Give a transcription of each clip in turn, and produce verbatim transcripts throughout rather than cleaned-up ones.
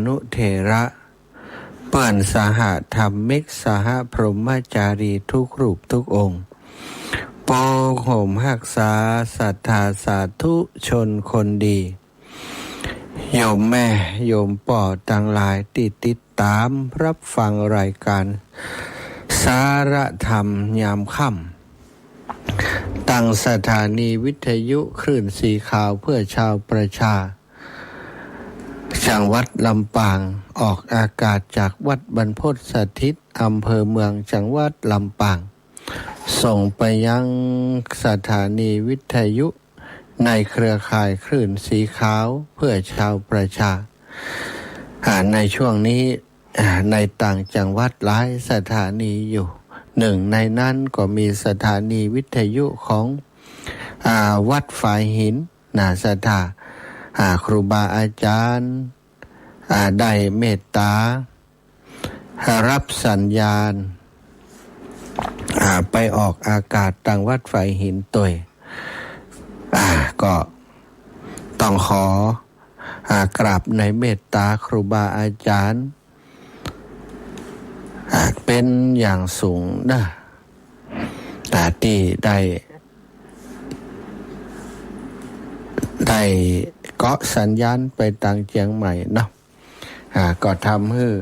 นุเถระ เปื้อนสหธรรมิก สหพรหมจารีทุกรูปทุกองค์ ปกห่มฮักษาศรัทธาสาธุชนคนดี โยมแม่โยมป้อตังหลายตี้ติดต๋ามฮับฟังรายก๋านสาระธรรมยามค่ำ ตางสถานีวิทยุคลื่นสีขาวเพื่อชาวประชา จังหวัดลำปาง ออกอากาศจากวัดบรรพตสถิต อำเภอเมือง จังหวัดลำปาง ส่งไปยังสถานีวิทยุในเครือข่ายคลื่นสีขาวเพื่อชาวประชา อ่า ในช่วงนี้ อ่า ในต่างจังหวัดหลายสถานีอยู่ หนึ่งในนั้นก็มีสถานีวิทยุของ อ่า วัดฝายหิน นะ ศรัทธา อ่า ครูบาอาจารย์ อ่า ได้เมตต๋าฮับสัญญาณ อ่า ไปออกอากาศตางวัดฝายหินตวย อ่า ก็ต้องขอ อ่า กราบในเมตต๋าครูบาอาจารย์ อ่า เป๋นอย่างสูงนะ อ่า ตี้ได้ ได้เกาะสัญญาณไปตางเจียงใหม่เนาะ อ่า ก็ทำหื้อ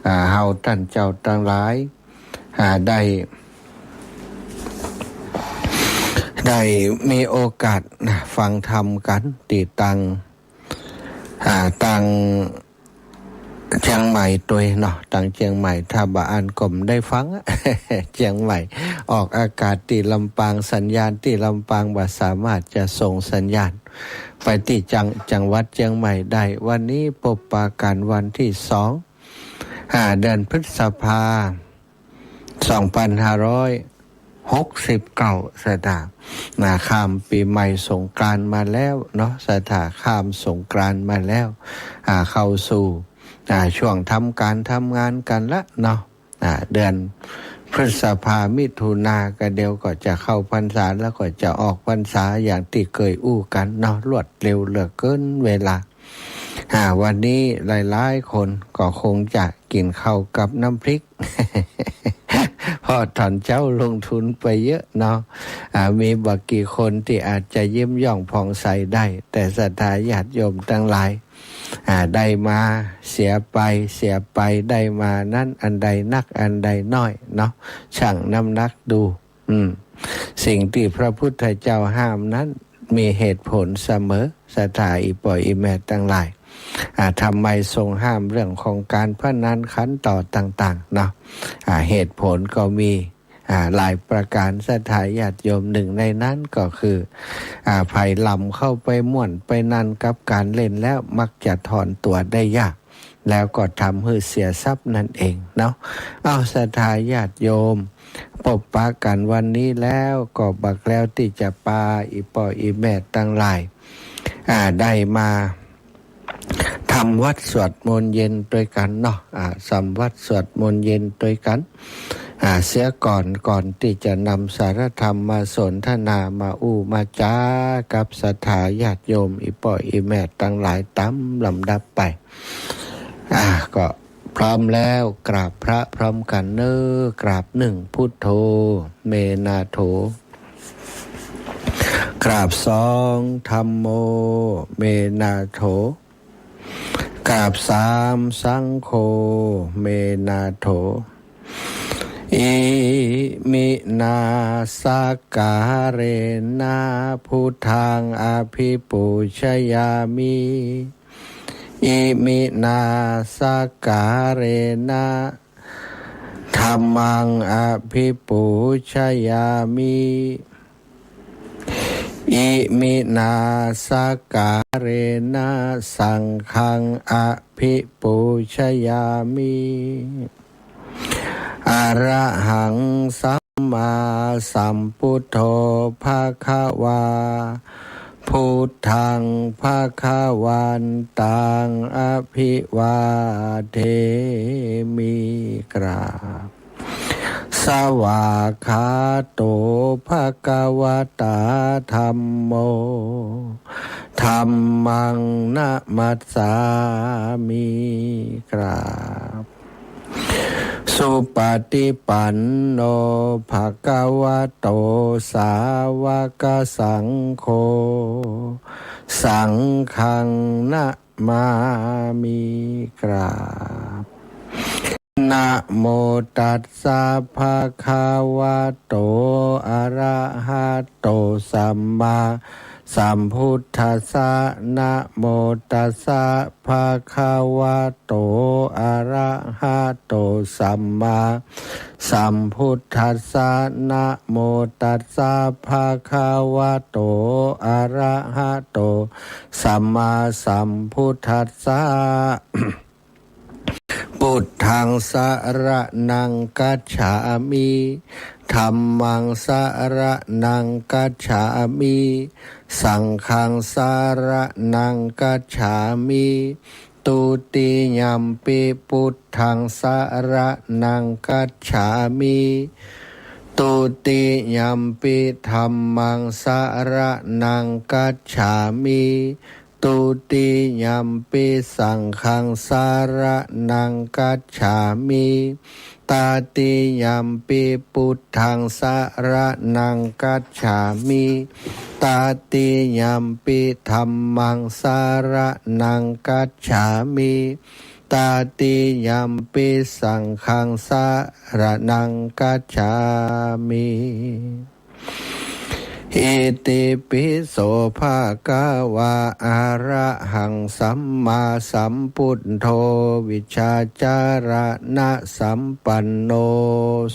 อ่า เฮาต้านเจ้าตังหลาย อ่า ได้ ได้มีโอกาสนะ ฟังธรรมกั๋น ตี้ตาง อ่า ตางเจียงใหม่ตวยเนาะ ตางเจียงใหม่ ถ้าบ่อั้นก็บ่ได้ฟังอะ เจียงใหม่ ออกอากาศตี้ลำปาง สัญญาณตี้ลำปางบ่สามารถจะส่งสัญญาณไปตี้จัง จังหวัดเจียงใหม่ได้ วันนี้ปบปะกั๋นวันตี้สอง อ่า เดือนพฤษภา สองพันห้าร้อยหกสิบเก้า ศรัทธา นะ ข้ามปี๋ใหม่สงกรานต์มาแล้วเนาะ ศรัทธา ข้ามสงกรานต์มาแล้ว อ่า เข้าสู่ อ่า ช่วงทำก๋านทำงานกั๋นละเนาะ อ่า เดือนพฤษภา มิถุนา ก็เดี๋ยวก็จะเข้าพรรษา แล้วก็จะออกพรรษาอย่างตี้เกยอู้กั๋นเนาะ รวดเร็วเหลือเกินเวลา อ่า วันนี้หลายๆ คนก็คงจะกิ๋นข้าวกับน้ำพริก เพราะต๋อนเจ๊าลงทุนไปเยอะเนาะ อ่า มีบ่กี่คนตี้อาจจะยิ้มย่องผ่องใสได้ แต่ศรัทธาญาติโยมตังหลาย อ่า ได้มาเสียไป เสียไป ได้มานั้นอันใดนักอันใดน้อยเนาะ ชั่งน้ำหนักดู อืม สิ่งตี้พระพุทธเจ้าห้ามนั้นมีเหตุผลเสมอ ศรัทธาอี่ป้ออี่แม่ตังหลาย อ่า ทำไมทรงห้ามเรื่องของก๋านพนันขันต่อต่างๆ เนาะ อ่า เหตุผลก็มี อ่า หลายประก๋าน ศรัทธาญาติโยม หนึ่งในนั้นก็คือ อ่า ใผหลำเข้าไปม่วนไปนันกับก๋านเล่นแล้วมักจะถอนตั๋วได้ยาก แล้วก็ทำหื้อเสียทรัพย์นั่นเองเนาะ เอ้า ศรัทธาญาติโยม ปบปะกั๋นวันนี้แล้วก็บักแล้วตี้จะปาอี่ป้ออี่แม่ตังหลาย อ่า ได้มาทำวัตรสวดมนต์เย็นตวยกั๋นเนาะ อ่า ทำวัตรสวดมนต์เย็นตวยกั๋น อ่า เสียก่อน ก่อนตี้จะนำสาระธรรมมาสนทนา มาอู้มาจ๋ากับศรัทธาญาติโยม อี่ป้ออี่แม่ตังหลายต๋ามลำดับไป อ่า ก็พร้อมแล้วกราบพระพร้อมกั๋นเน่อ กราบหนึ่ง พุทโธ เมนาโถ กราบสอง ธัมโม เมนาโถ กราบสาม สังโฆ เมนาโถ อิมินาสักการะนะ พุทธังอภิปูชยามิ อิมินาสักการะนะ ธัมมังอภิปูชยามิ อิมินาสักการะนะ สังฆังอภิปูชยามิ อะระหังสัมมาสัมพุทโธ ภะคะวา พุทธัง ภะคะวันตัง อะภิวาเทมิ กราบ สวากขาโต ภะคะวะตา ธัมโม ธัมมัง นะมัสสามิ กราบ สุปะฏิปันโน ภะคะวะโต สาวะกะสังโฆ สังฆัง นะมามิ กราบ นะโมตัสสะ ภะคะวะโต อะระหะโต สัมมาสัมพุทธัสสะ นะโมตัสสะ ภะคะวะโต อะระหะโต สัมมาสัมพุทธัสสะ นะโมตัสสะ ภะคะวะโต อะระหะโต สัมมาสัมพุทธัสสะ พุทธัง สะระณัง คัจฉามิ ธัมมัง สะระณัง คัจฉามิ สังฆัง สะระณัง คัจฉามิ ตุติยัมปิ พุทธัง สะระณัง คัจฉามิ ตุติยัมปิ ธัมมัง สะระณัง คัจฉามิ ตุติยัมปิ สังฆัง สะระณัง คัจฉามิ ตติยัมปิ พุทธัง สะระณัง คัจฉามิ ตติยัมปิ ธัมมัง สะระณัง คัจฉามิ ตติยัมปิ สังฆัง สะระณัง คัจฉามิ อิติปิโส ภะคะวา อะระหัง สัมมาสัมพุทโธ วิชชาจารณะสัมปันโน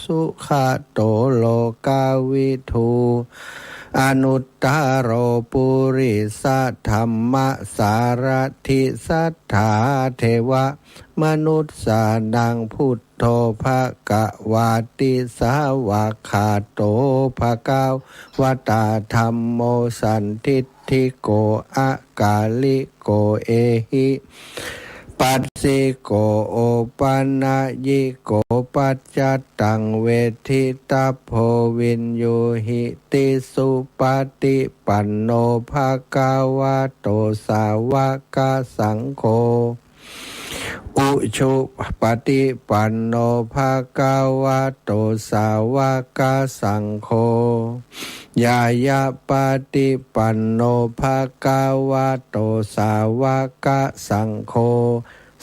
สุขะโต โลกะวิทู อนุตตะโร ปุริสะธัมมะสารถิ สัตถาเทวะมนุสสานัง พุทโธ ภะคะวาติ สวากขาโต ภะคะวะตา ธัมโม สันทิฏฐิโก อะกาลิโก เอหิปัสสิโก โอปะนะยิโก ปัจจัตตัง เวททิตัพโพ วิญญูหิติ สุปะฏิปันโน ภะคะวะโต สาวะกะสังโฆ อุชุปะฏิปันโน ภะคะวะโต สาวะกะสังโฆ ญาญาปะฏิปันโน ภะคะวะโต สาวะกะสังโฆ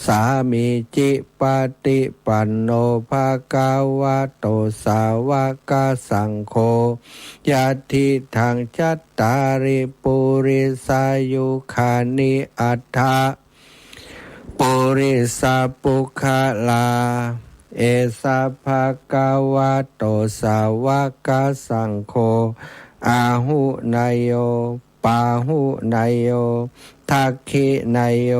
สามีจิปะฏิปันโน ภะคะวะโต สาวะกะสังโฆ ยัตถิตัง จัตตาริ ปุริสายุคานิ อัตถะ ปุริสปุคคลา เอสะ ภะคะวะโต สาวะกะสังโฆ อาหุเนโย ปาหุเนโย ทักขิเนโย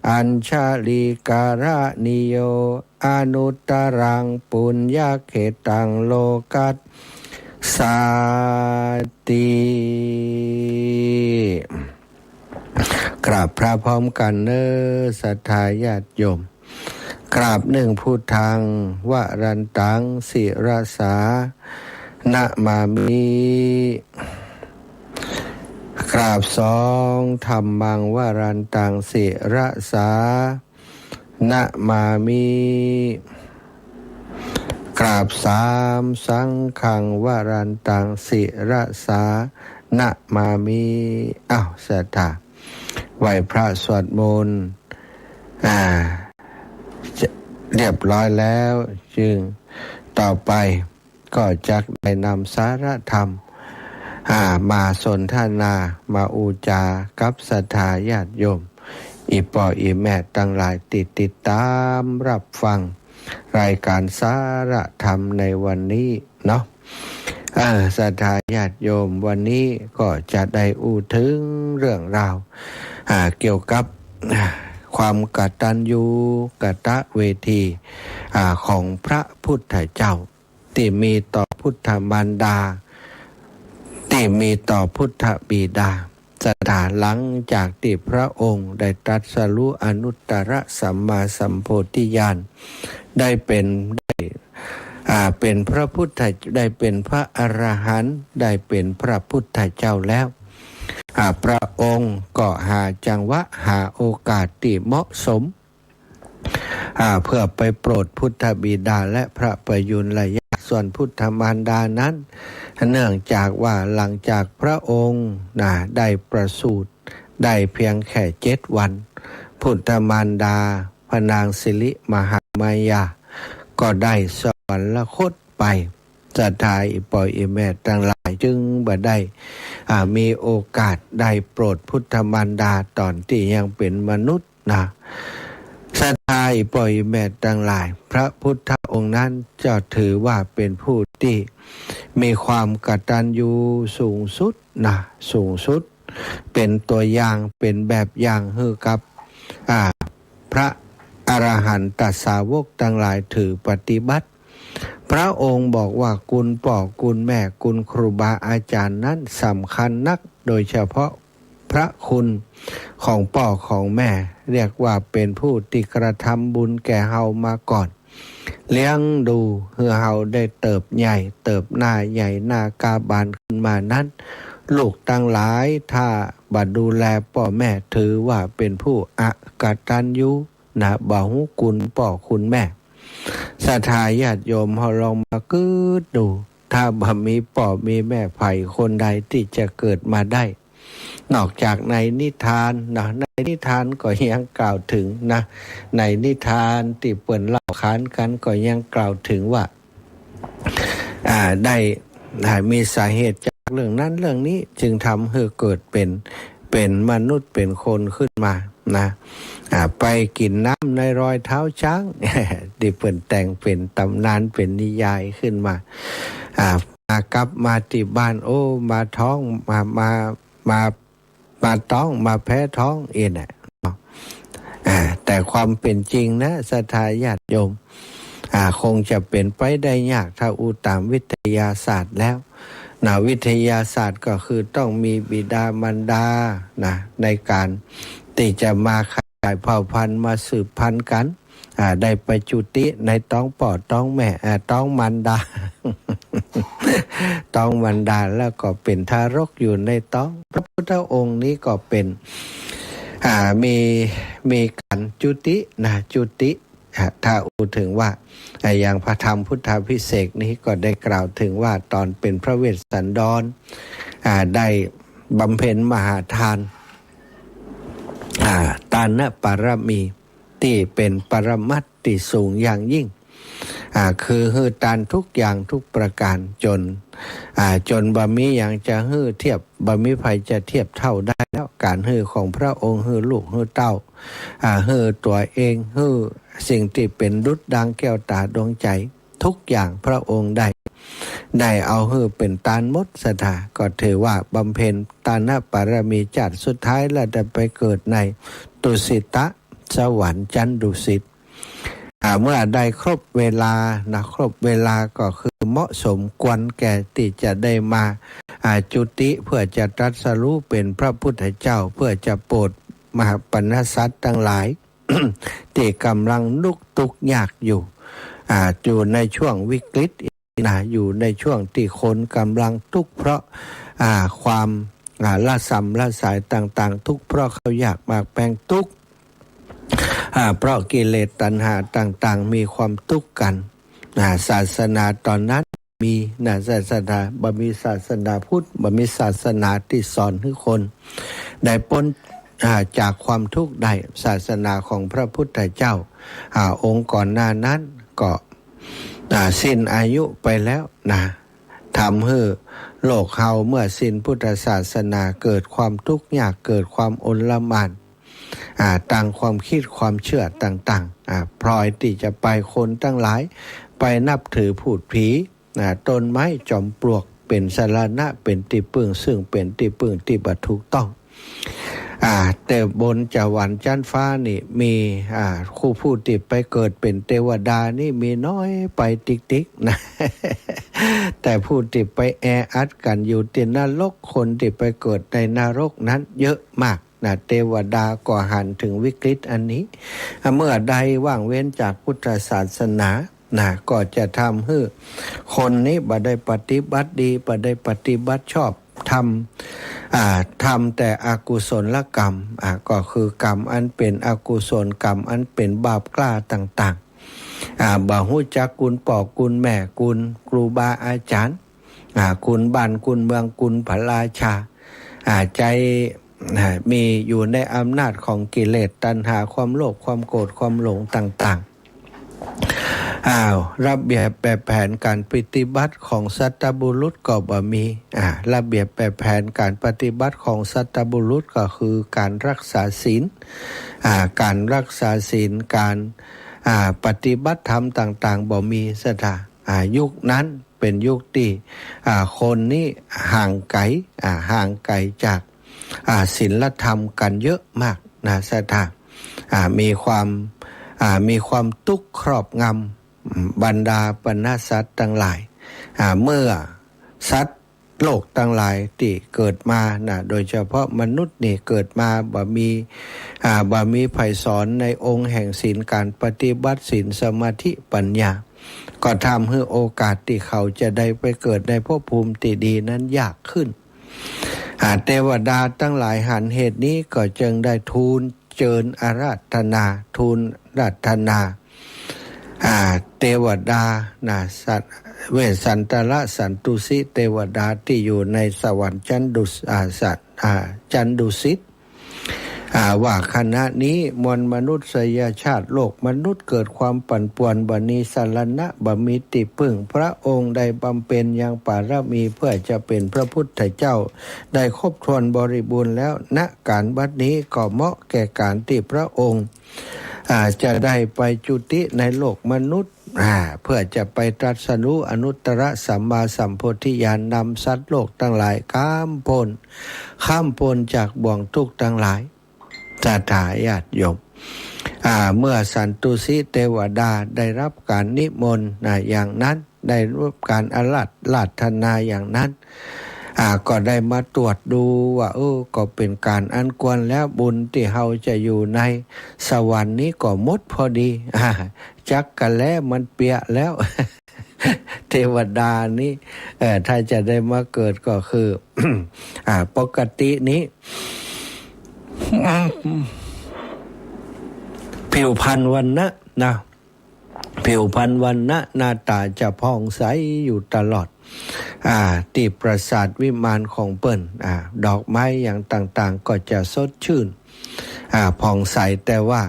อัญชลีกะระณีโย อนุตตรัง ปุญญเขตัง โลกัสสาติ กราบพระพร้อมกั๋นเน่อ ศรัทธาญาติโยม กราบหนึ่ง พุทธัง วรันตัง ศิรสา นะมามิ กราบสอง ธัมมัง วรันตัง ศิรสา นะมามิ กราบสาม สังฆัง วรันตัง ศิรสา นะมามิ อ้าว ศรัทธา ไหว้พระสวดมนต์ อ่า เรียบร้อยแล้ว จึงต่อไป ก็จักได้นำสาระธรรม อ่า มาสนทนา มาอู้จากับศรัทธาญาติโยม อี่ป้ออี่แม่ตังหลายตี้ติดต๋ามรับฟังรายก๋านสาระธรรมในวันนี้เนาะ อ่า ศรัทธาญาติโยม วันนี้ก็จะได้อู้เถิงเรื่องราว อ่า เกี่ยวกับ อ่า ความกตัญญูกตเวที อ่า ของพระพุทธเจ้า ตี้มีต่อพุทธมารดา ตี้มีต่อพุทธบิดา ศรัทธา หลังจากตี้พระองค์ได้ตรัสรู้อนุตตรสัมมาสัมโพธิญาณ ได้เป๋น ได้ อ่า เป็นพระพุทธ ได้เป็นพระอรหันต์ ได้เป็นพระพุทธเจ้าแล้ว อ่า พระองค์ก็หาจังหวะ หาโอกาสตี้เหมาะสม อ่า เพื่อไปโปรดพุทธบิดาและพระประยุรญา ส่วนพุทธมารดานั้น เนื่องจากว่าหลังจากพระองค์นะ ได้ประสูติได้เพียงแค่เจ็ดวัน พุทธมารดาพระนางสิริมหามายา ก็ได้สวรรคตไป ศรัทธาอี่ป้ออี่แม่ตังหลาย จึงบ่ได้ อ่า มีโอกาสได้โปรดพุทธมารดาต๋อนตี้ยังเป๋นมนุษย์นะ ศรัทธาอี่ป้ออี่แม่ตังหลาย พระพุทธองค์นั้นจะถือว่าเป๋นผู้ตี้มีความกตัญญูสูงสุดนะ สูงสุด เป๋นตั๋วอย่าง เป๋นแบบอย่างหื้อกับ อ่า พระอรหันตสาวกตังหลายถือปฏิบัติ พระองค์บอกว่าคุณป้อคุณแม่ คุณครูบาอาจ๋ารย์นั้นสำคัญนัก โดยเฉพาะพระคุณของป้อของแม่ เรียกว่าเป๋นผู้ตี้กระทำบุญแก่เฮามาก่อน เลี้ยงดูหื้อเฮาได้เติบใหญ่ เติบหน้าใหญ่หน้ากล้าบานขึ้นมานั้น ลูกตังหลายถ้าบ่ดูแลป้อแม่ ถือว่าเป๋นผู้อกตัญญูนะ บ่ฮู้คุณป้อคุณแม่ ศรัทธาญาติโยมเฮาลองมากึ๊ดดู ถ้าบ่มีป้อมีแม่ใผคนใดตี้จะเกิดมาได้ นอกจากในนิทานนะ ในนิทานก็ยังกล่าวเถิงนะ ในนิทานตี้เปิ้นเล่าขานกั๋นก็ยังกล่าวเถิงว่า อ่า ได้ ได้มีสาเหตุจากเรื่องนั้นเรื่องนี้ จึงทำหื้อเกิดเป๋น เป๋นมนุษย์เป๋นคนขึ้นมานะ อ่า ไปกิ๋นน้ำในรอยเท้าจ๊าง ตี้เปิ้นแต่งเป๋นต๋ำนานเป๋นนิยายขึ้นมา อ่า มากลับมาตี้บ้าน โอ้ มาท้อง มา มา มา มาต๊อง มาแพ้ท้องอี้แหละเนาะ อ่า แต่ความเป๋นจริงนะ ศรัทธาญาติโยม อ่า คงจะเป๋นไปได้ยาก ถ้าอู้ต๋ามวิทยาศาสตร์แล้วนะ วิทยาศาสตร์ก็คือต้องมีบิดามารดานะ ในก๋านตี้จะมาขยายเผ่าพันธุ์ มาสืบพันธุ์กั๋น อ่า ได้ไปจุติในต๊องป้อต๊องแม่ อ่า ต๊องมารดา ต๊องมารดา แล้วก็เป๋นทารกอยู่ในต๊อง พระพุทธองค์นี้ก็เป๋น อ่า มี มีก๋านจุตินะ จุติ อ่า ถ้าอู้เถิงว่า อ่า อย่างพระธรรมพุทธาภิเษกนี้ก็ได้กล่าวเถิงว่าต๋อนเป๋นพระเวสสันดร อ่า ได้บำเพ็ญมหาทาน อ่า ตานปารมี ตี้เป๋นปรมัตถ์ตี้สูงอย่างยิ่ง อ่า คือหื้อตานทุกอย่างทุกประก๋าน จ๋น อ่า จ๋นบ่มีหยังจะหื้อเทียบ บ่มีใผจะเทียบเท่าได้แล้ว ก๋านหื้อของพระองค์ หื้อลูกหื้อเต้า อ่า หื้อตั๋วเอง หื้อสิ่งตี้เป๋นดุจดังแก้วต๋าดวงใจ๋ ทุกอย่างพระองค์ได้ ได้เอาหื้อเป๋นตานหมด ศรัทธา ก็ถือว่าบำเพ็ญตานปารมี จาติสุดท้ายแล้วได้ไปเกิดในดุสิตสวรรค์ จั๊นดุสิต อ่า เมื่อได้ครบเวลานะ ครบเวลาก็คือเหมาะสมควรแก่ตี้จะได้มา อ่า จุติเพื่อจะตรัสรู้เป๋นพระพุทธเจ้า เพื่อจะโปรดมหาปรรณสัตว์ตังหลาย ตี้ก่ำลังลุกทุกข์ยากอยู่ อ่า อยู่ในช่วงวิกฤตนะ อยู่ในช่วงตี้คนก่ำลังตุ๊กข์เพราะ อ่า ความ อ่า ละสำละสายต่างๆ ตุ๊กข์เพราะข้าวยากหมากแพง ตุ๊กข์ อ่า เพราะกิเลสตัณหาต่างๆ มีความตุ๊กข์กั๋น อ่า ศาสนาต๋อนนั้นมีนะ ศาสนา บ่มีศาสนาพุทธ บ่มีศาสนาตี้สอนหื้อคนได้ป๊น อ่า จากความตุ๊กข์ได้ ศาสนาของพระพุทธเจ้า อ่า องค์ก่อนหน้านั้นก็ อ่า สิ้นอายุไปแล้วนะ ทำหื้อโลกเฮาเมื่อสิ้นพุทธศาสนา เกิดความตุ๊กข์ยาก เกิดความอลหม่าน อ่า ตางความกึ๊ดความเจื้อต่างๆ อ่า ปล่อยตี้จะไป คนตังหลายไปนับถือพูดผี อ่า ต้นไม้จ๋อมปลวกเป๋นสรณะ เป๋นตี้ปึ้ง ซึ่งเป๋นตี้ปึ้งตี้บ่ถูกต้อง อ่า แต่บนสวรรค์จั๊นฟ้านี่มี อ่า คู่ผู้ตี้ไปเกิดเป๋นเตวดานี่มีน้อยไปติ๊กๆ นะ แต่ผู้ตี้ไปแออัดกั๋นอยู่ตี้นรก คนตี้ไปเกิดในนรกนั้นเยอะมากนะ เตวดาก็หันเถิงวิกฤตอันนี้ อ่า เมื่อได้ว่างเว้นจากพุทธศาสนา นะ ก็จะทำหื้อคนนี้บ่ได้ปฏิบัติดี บ่ได้ปฏิบัติชอบ ทำ อ่า ทำแต่อกุศลกรรม อ่า ก็คือกรรมอันเป๋นอกุศล กรรมอันเป๋นบาปกล้าต่างๆ อ่า บ่ฮู้จักคุณป้อคุณแม่ คุณครูบาอาจ๋ารย์ อ่า คุณบ้านคุณเมือง คุณพระราชา อ่า ใจ๊ อ่า มีอยู่ในอำนาจของกิเลส ตัณหา ความโลภ ความโกรธ ความหลงต่างๆ อ้าว ระเบียบแบบแผนการปฏิบัติของสัตบุรุษก็บ่มี อ่า ระเบียบแบบแผนการปฏิบัติของสัตบุรุษก็คือการรักษาศีล อ่า การรักษาศีล การ อ่า ปฏิบัติธรรมต่างๆ บ่มีศรัทธา อ่า ยุคนั้นเป๋นยุคตี้ อ่า คนนี้ห่างไก๋ อ่า ห่างไก๋จาก อ่า ศีลธรรมกั๋นเยอะมากนะศรัทธา อ่า มีความ อ่า มีความตุ๊กข์ครอบงำ อืม บรรดาปณะสัตว์ตังหลาย อ่า เมื่อสัตว์โลกตังหลายตี้เกิดมานะ โดยเฉพาะมนุษย์นี่เกิดมาบ่มี อ่า บ่มีใผสอนในองค์แห่งศีล การปฏิบัติศีล สมาธิ ปัญญา ก็ทำหื้อโอกาสตี้เขาจะได้ไปเกิดในภพภูมิตี้ดีนั้นยากขึ้น อ่า เตวดาตังหลายหันเหตุนี้ก็จึงได้ทูลเจิญอาราธนา ทูลอาราธนา อ่า เตวดานะ สัต เวสสันตระสันตุสิเตวดาตี้อยู่ในสวรรค์ชั้นดุส- อ่า สัต อ่า ชั้นดุสิต อ่า ว่าขณะนี้มวลมนุษยชาติโลกมนุษย์เกิดความปั่นป่วน บ่มีสรณะ บ่มีตี้พึ่ง พระองค์ได้บำเพ็ญยังปารมีเพื่อจะเป๋นพระพุทธเจ้าได้ครบถ้วนบริบูรณ์แล้ว ณ ก๋านบัดนี้ก็เหมาะแก่ก๋านตี้พระองค์ อ่า จะได้ไปจุติในโลกมนุษย์ อ่า เพื่อจะไปตรัสรู้อนุตตรสัมมาสัมโพธิญาณ นำสัตว์โลกตังหลายข้ามพ้น ข้ามพ้นจากบ่วงทุกข์ตังหลาย ศรัทธาญาติโยม อ่า เมื่อสันตุสิเตวดาได้รับก๋านนิมนต์นะ อย่างนั้น ได้รับก๋านอาราธ- อาราธนาอย่างนั้น อ่า ก็ได้มาตรวจดูว่า เออ ก็เป๋นก๋านอันควรแล้ว บุญตี้เฮาจะอยู่ในสวรรค์นี้ก็หมดพอดี อ่า จักแร้มันเปียะแล้ว เตวดานี้ เอ่อ ถ้าจะได้มาเกิดก็คือ อ่า ปกตินี้ ผิวพรรณวรรณะนะ ผิวพรรณวรรณะหน้าต๋าจะผ่องใสอยู่ตลอด อ่า ตี้ปราสาทวิมานของเปิ้น อ่า ดอกไม้อย่างต่างๆ ก็จะสดชื่น อ่า ผ่องใส แต่ว่า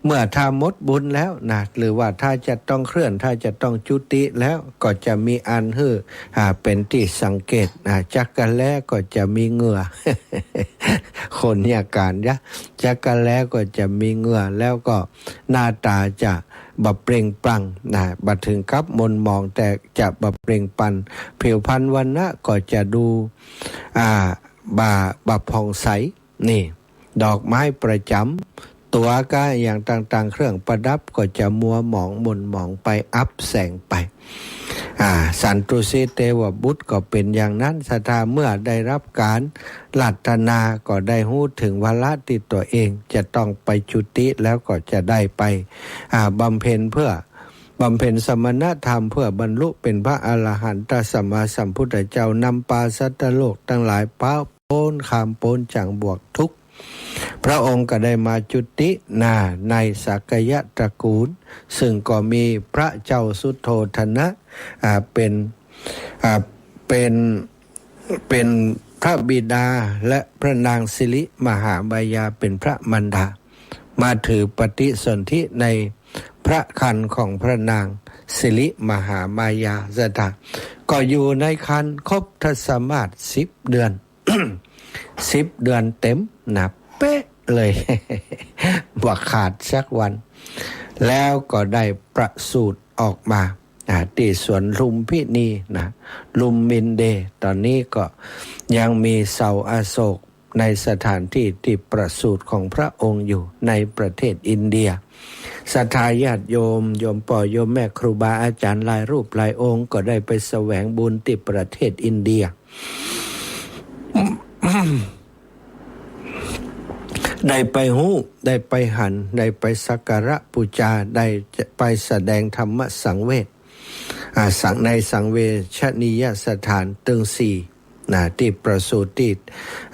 เมื่อถ้าหมดบุญแล้วนะ หรือว่าถ้าจะต้องเคลื่อน ถ้าจะต้องจุติแล้ว ก็จะมีอันหื้อ อ่า เป๋นตี้สังเกต อ่า จักแร้ก็จะมีเหงื่อ คนเนี่ยก๋านยะ จักแร้ก็จะมีเหงื่อ แล้วก็หน้าต๋าจะบ่เปล่งปลั่งนะ บ่เถิงกับหม่นหมอง แต่จะบ่เปล่งปลั่ง ผิวพรรณวรรณะก็จะดู อ่า บ่ บ่ผ่องใส นี่ ดอกไม้ประจ๋ำตั๋วกาอย่างต่างๆ เครื่องประดับก็จะมัวหมองหม่นหมองไป อับแสงไป อ่า สันตุสิเตวบุตรก็เป๋นอย่างนั้น ศรัทธาเมื่อได้รับก๋านอาราธนาก็ได้ฮู้เถิงวาระตี้ตั๋วเองจะต้องไปจุติ แล้วก็จะได้ไป อ่า บำเพ็ญเพื่อ บำเพ็ญสมณธรรมเพื่อบรรลุเป๋นพระอรหันตสัมมาสัมพุทธเจ้า นำปาสัตว์โลกตังหลายป๊า ป๊น ข้ามป๊นจากบ่วงทุกข์ พระองค์ก็ได้มาจุตินาในสากยะตระกูล ซึ่งก็มีพระเจ้าสุโธทนะ อ่า เป๋น อ่า เป๋น เป๋นพระบิดา และพระนางสิริมหามายาเป๋นพระมารดา มาถือปฏิสนธิในพระครรภ์ของพระนางสิริมหามายา ศรัทธา ก็อยู่ในครรภ์ครบทศมาสสิบเดือน สิบเดือนเต็มนะ เป๊ะเลย บ่ขาดสักวัน แล้วก็ได้ประสูติออกมา อ่า ตี้สวนลุมพินีนะ ลุมพินี ต๋อนนี้ก็ยังมีเสาอโศกในสถานตี้ตี้ประสูติของพระองค์อยู่ในประเทศอินเดีย ศรัทธาญาติโยม โยมป้อโยมแม่ ครูบาอาจ๋ารย์หลายรูปหลายองค์ก็ได้ไปแสวงบุญตี้ประเทศอินเดีย ศ ได้ไปฮู้ ได้ไปหัน ได้ไปสักการะปู๋จา ได้ไปแสดงธรรมสังเวช อ่า สัง ในสังเวชนียสถานตึงสี่ นะ ตี้ประสูติ ตี้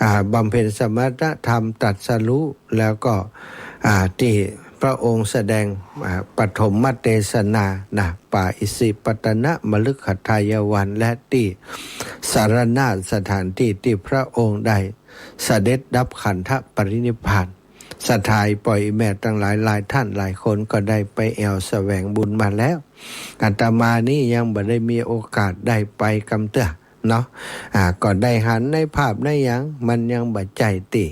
อ่า บำเพ็ญสมณธรรมตรัสรู้ แล้วก็ อ่า ตี้พระองค์แสดง อ่า ปฐมเทศนา นะ ป่าอิสิปตนมฤคทายวัน และตี้สรณสถานตี้ ตี้พระองค์ได้เสด็จดับขันธปรินิพพาน ศรัทธาป้อแม่ตังหลาย หลายท่านหลายคนก็ได้ไปแอ่วแสวงบุญมาแล้ว อาตมานี้ยังบ่ได้มีโอกาสได้ไปกำเตื้อเนาะ อ่า ก็ได้หันในภาพในหยัง มันยังบ่ใจ้ตี้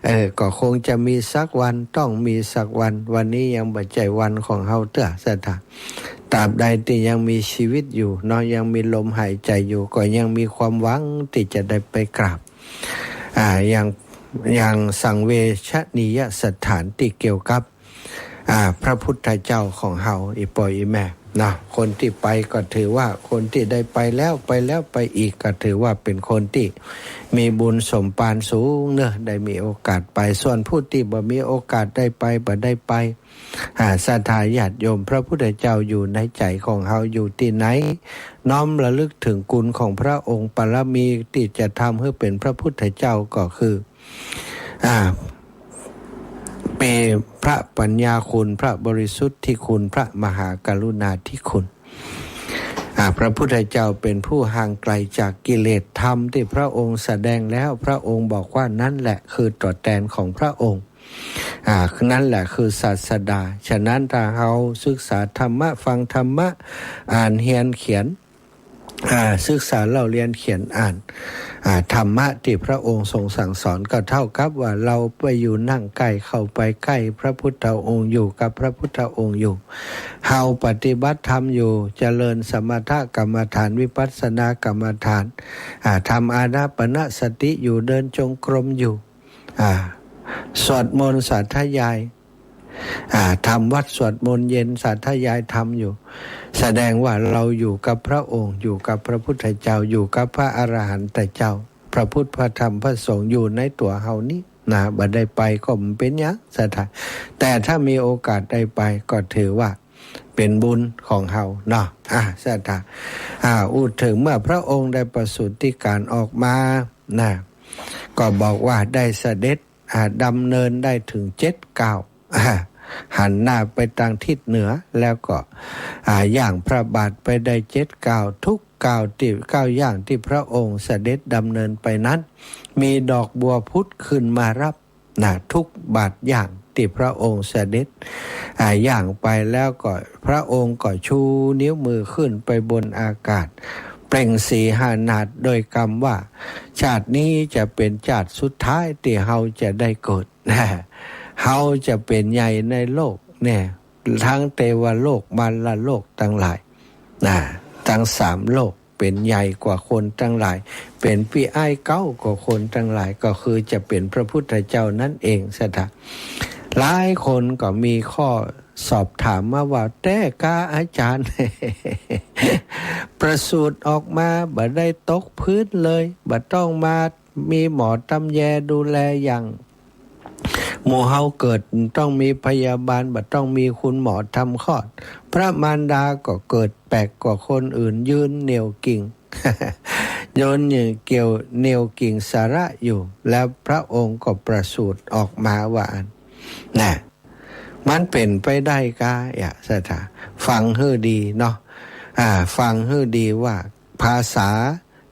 เออ ก็คงจะมีสักวัน ต้องมีสักวัน วันนี้ยังบ่ใจ้วันของเฮาเตื้อ ศรัทธา ตราบใดตี้ยังมีชีวิตอยู่เนาะ ยังมีลมหายใจอยู่ ก็ยังมีความหวังตี้จะได้ไปกราบ อ่า ยัง ยังสังเวชนียสถานตี้เกี่ยวกับ อ่า พระพุทธเจ้าของเฮา อีป้ออีแม่เนาะ คนตี้ไปก็ถือว่า คนตี้ได้ไปแล้ว ไปแล้วไปอีก ก็ถือว่าเป๋นคนตี้มีบุญสมภารสูงเนาะ ได้มีโอกาสไป ส่วนผู้ตี้บ่มีโอกาสได้ไป บ่ได้ไป อ่า ศรัทธาญาติโยม พระพุทธเจ้าอยู่ในใจ๋ของเฮาอยู่ตี้ไหน น้อมระลึกเถิงคุณของพระองค์ ปารมีตี้จะทำหื้อเป๋นพระพุทธเจ้าก็คือ อ่า เป๋นพระปัญญาคุณ พระบริสุทธิคุณ พระมหากรุณาธิคุณ อ่า พระพุทธเจ้าเป๋นผู้ห่างไกลจากกิเลส ธรรมตี้พระองค์แสดงแล้ว พระองค์บอกว่านั่นแหละคือตั๋วแตนของพระองค์ อ่า นั่นแหละคือศาสดา ฉะนั้นถ้าเฮาศึกษาธรรมะ ฟังธรรมะ อ่านเฮียนเขียน อ่า ศึกษาเล่าเรียนเขียนอ่าน อ่า ธรรมะตี้พระองค์ทรงสั่งสอน ก็เท่ากับว่าเฮาไปอยู่นั่งใก้ เข้าไปใก้พระพุทธองค์ อยู่กับพระพุทธองค์อยู่ เฮาปฏิบัติธรรมอยู่ เจริญสมถกรรมฐาน วิปัสสนากรรมฐาน อ่า ทำอานาปานสติอยู่ เดินจงกรมอยู่ อ่า สวดมนต์สาธยาย อ่า ทำวัตรสวดมนต์เย็นสาธยายธรรมอยู่ แสดงว่าเฮาอยู่กับพระองค์ อยู่กับพระพุทธเจ้า อยู่กับพระอรหันตเจ้า พระพุทธ พระธรรม พระสงฆ์อยู่ในตั๋วเฮานี้นะ บ่ได้ไปก็บ่เป๋นหยัง ศรัทธา แต่ถ้ามีโอกาสได้ไปก็ถือว่าเป๋นบุญของเฮาเนาะ อ่า ศรัทธา อ่า อู้เถิงเมื่อพระองค์ได้ประสูติการออกมานะ ก็บอกว่าได้เสด็จ อ่า ดำเนินได้เถิงเจ็ดก้าว อ่า หันหน้าไปตางทิศเหนือ แล้วก็ อ่า ย่างพระบาทไปได้เจ็ดก้าว ทุกก้าวตี้ ก้าวย่างตี้พระองค์เสด็จดำเนินไปนั้น มีดอกบัวผุดขึ้นมารับนะ ทุกบาทย่างตี้พระองค์เสด็จ อ่า ย่างไปแล้วก็พระองค์ก็ชูนิ้วมือขึ้นไปบนอากาศ เปล่งเสหนาดโดยกำว่า ชาตินี้จะเป๋นชาติสุดท้ายตี้เฮาจะได้เกิด เฮาจะเป๋นใหญ่ในโลกเนี่ย ทั้งเตวโลก มารโลกตังหลายนะ ตังสามโลก เป๋นใหญ่กว่าคนตังหลาย เป๋นปี้อ้ายเก๊ากว่าคนตังหลาย ก็คือจะเป๋นพระพุทธเจ้านั้นเอง ศรัทธา หลายคนก็มีข้อสอบถามมาว่า แต่กาอาจ๋ารย์ ประสูติออกมาบ่ได้ตกพื้นเลย บ่ต้องมามีหมอตำแยดูแลอย่าง หมู่เฮาเกิดต้องมีพยาบาล บ่ต้องมีคุณหมอทำคลอด พระมารดาก็เกิดแปลกกว่าคนอื่น ยืนเหนี่ยวกิ่ง ยืนเหนี่ยวเกี่ยว เหนี่ยวกิ่งสาระอยู่ แล้วพระองค์ก็ประสูติออกมาว่าอั้น นะ มันเป๋นไปได้กา อย่า ศรัทธา ฟังหื้อดีเนาะ อ่า ฟังหื้อดีว่าภาษา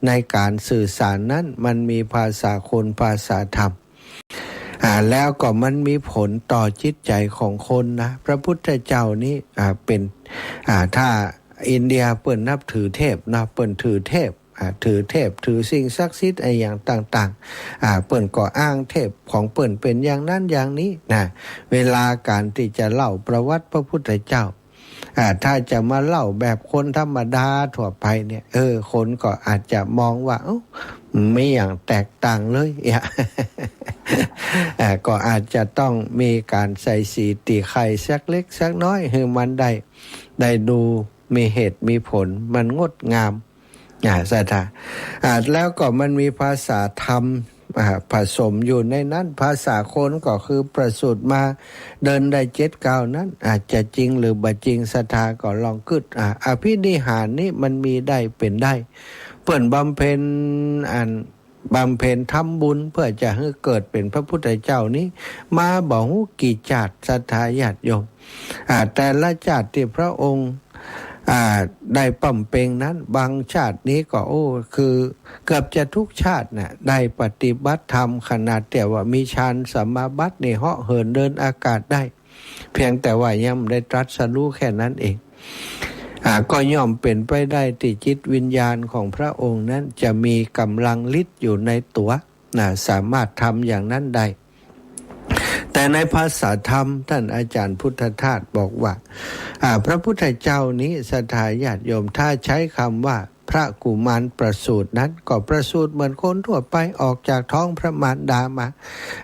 ในการสื่อสารนั้นมันมีภาษาคน ภาษาธรรม อ่า แล้วก็มันมีผลต่อจิตใจ๋ของคนนะ พระพุทธเจ้านี้ อ่า เป๋น อ่า ถ้าอินเดียเปิ้นนับถือเทพนะ เปิ้นถือเทพ อ่า ถือเทพ ถือสิ่งศักดิ์สิทธิ์อะหยังต่างๆ อ่า เปิ้นก็อ้างเทพของเปิ้นเป๋นอย่างนั้นอย่างนี้นะ เวลาการตี้จะเล่าประวัติพระพุทธเจ้า อ่า ถ้าจะมาเล่าแบบคนธรรมดาทั่วไปเนี่ย เออ คนก็อาจจะมองว่า เอ้า บ่มีหยังแตกต่างเลย อ่า ก็อาจจะต้องมีการใส่สีตีไข่สักเล็กสักน้อย หื้อมันได้ ได้ดูมีเหตุมีผล มันงดงาม อ่า ศรัทธา อ่า แล้วก็มันมีภาษาธรรม อ่า ผสมอยู่ในนั้น ภาษาคนก็คือประสูติมาเดินได้เจ็ดก้าวนั้น อาจจะจริงหรือบ่จริง ศรัทธาก็ลองกึ๊ด อ่า อภินิหารนี้มันมีได้เป๋นได้ เปิ้นบำเพ็ญอัน บำเพ็ญทำบุญเพื่อจะหื้อเกิดเป๋นพระพุทธเจ้านี้ มาบ่ฮู้กี่จาติ ศรัทธาญาติโยม อ่า แต่ละจาติตี้พระองค์ อ่า ได้บำเพ็ญนั้น บางจาตินี้ก็ โอ้ คือเกือบจะทุกจาติน่ะ ได้ปฏิบัติธรรมขนาดตี้ว่ามีฌานสมาบัตินี่เหาะเหินเดินอากาศได้ เพียงแต่ว่ายังบ่ได้ตรัสรู้แค่นั้นเอง อ่า ก็ย่อมเป๋นไปได้ตี้จิตวิญญาณของพระองค์นั้นจะมีก๋ำลังฤทธิ์อยู่ในตั๋ว นะ สามารถทำอย่างนั้นได้ แต่ในภาษาธรรม ท่านอาจารย์พุทธทาสบอกว่า อ่า พระพุทธเจ้านี้ ศรัทธาญาติโยม ถ้าใจ๊กำว่าพระกุมารประสูตินั้น ก็ประสูติเหมือนคนทั่วไป ออกจากท้องพระมารดามา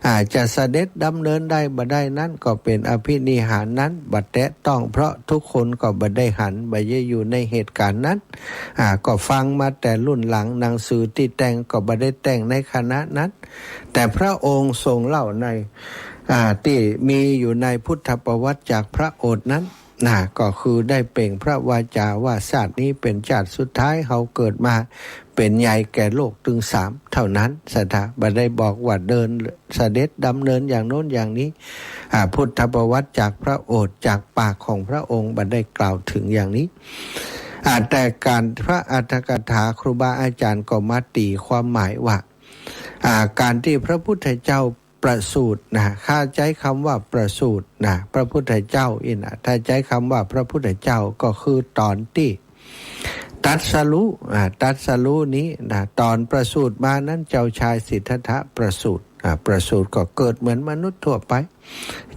อ่า จะเสด็จดำเนินได้บ่ได้นั้น ก็เป๋นอภินิหารนั้น บ่แตะต้อง เพราะทุกคนก็บ่ได้หัน บ่ได้อยู่ในเหตุก๋ารณ์นั้น อ่า ก็ฟังมาแต่รุ่นหลัง หนังสือตี้แต่งก็บ่ได้แต่งในขณะนั้น แต่พระองค์ทรงเล่าใน อ่า ตี้มีอยู่ในพุทธประวัติจากพระโอษฐ์นั้น นะ ก็คือได้เปล่งพระวาจาว่า "ชาตินี้เป๋นชาติสุดท้าย เฮาเกิดมาเป๋นใหญ่แก่โลกตึงสามเท่านั้น" ศรัทธา บ่ได้บอกว่าเดินเสด็จดำเนินอย่างโน้นอย่างนี้ อ่า พุทธประวัติจากพระโอษฐ์ จากปากของพระองค์ บ่ได้กล่าวเถิงอย่างนี้ อ่า แต่ก๋านพระอรรถกถา ครูบาอาจารย์ก็มาตี๋ความหมายว่า อ่า ก๋านตี้พระพุทธเจ้าประสูตินะ ถ้าใจ๊กำว่าประสูตินะ พระพุทธเจ้าอี้นะ ถ้าใจ๊กำว่าพระพุทธเจ้าก็คือต๋อนตี้ตรัสรู้ อ่า ตรัสรู้นี้นะ ต๋อนประสูติมานั้น เจ้าชายสิทธัตถะประสูติ อ่า ประสูติก็เกิดเหมือนมนุษย์ทั่วไป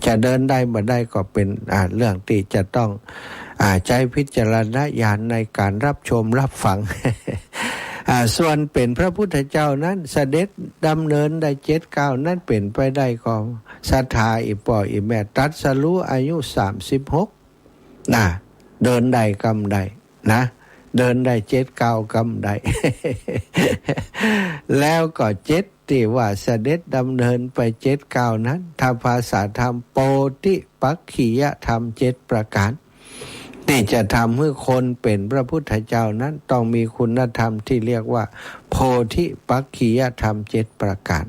จะเดินได้บ่ได้ก็เป๋น อ่า เรื่องตี้จะต้อง อ่า ใจ๊พิจารณญาณในก๋านรับชมรับฟัง อ่า ส่วนเป๋นพระพุทธเจ้านั้น เสด็จดำเนินได้เจ็ดก้าวนั้น เป๋นไปได้ก็ ศรัทธา อี่ป้ออี่แม่ ตรัสรู้อายุสามสิบหก นะ เดินได้กำใดนะ เดินได้เจ็ดก้าวกำใด แล้วก็เจ็ด ตี้ว่าเสด็จดำเนินไปเจ็ดก้าวนั้น ถ้าภาษาธรรม โพธิปักขิยธรรมเจ็ดประก๋าน ตี้จะทำหื้อคนเป๋นพระพุทธเจ้านั้น ต้องมีคุณธรรมตี้เรียกว่า โพธิปักขิยธรรมเจ็ดประก๋าน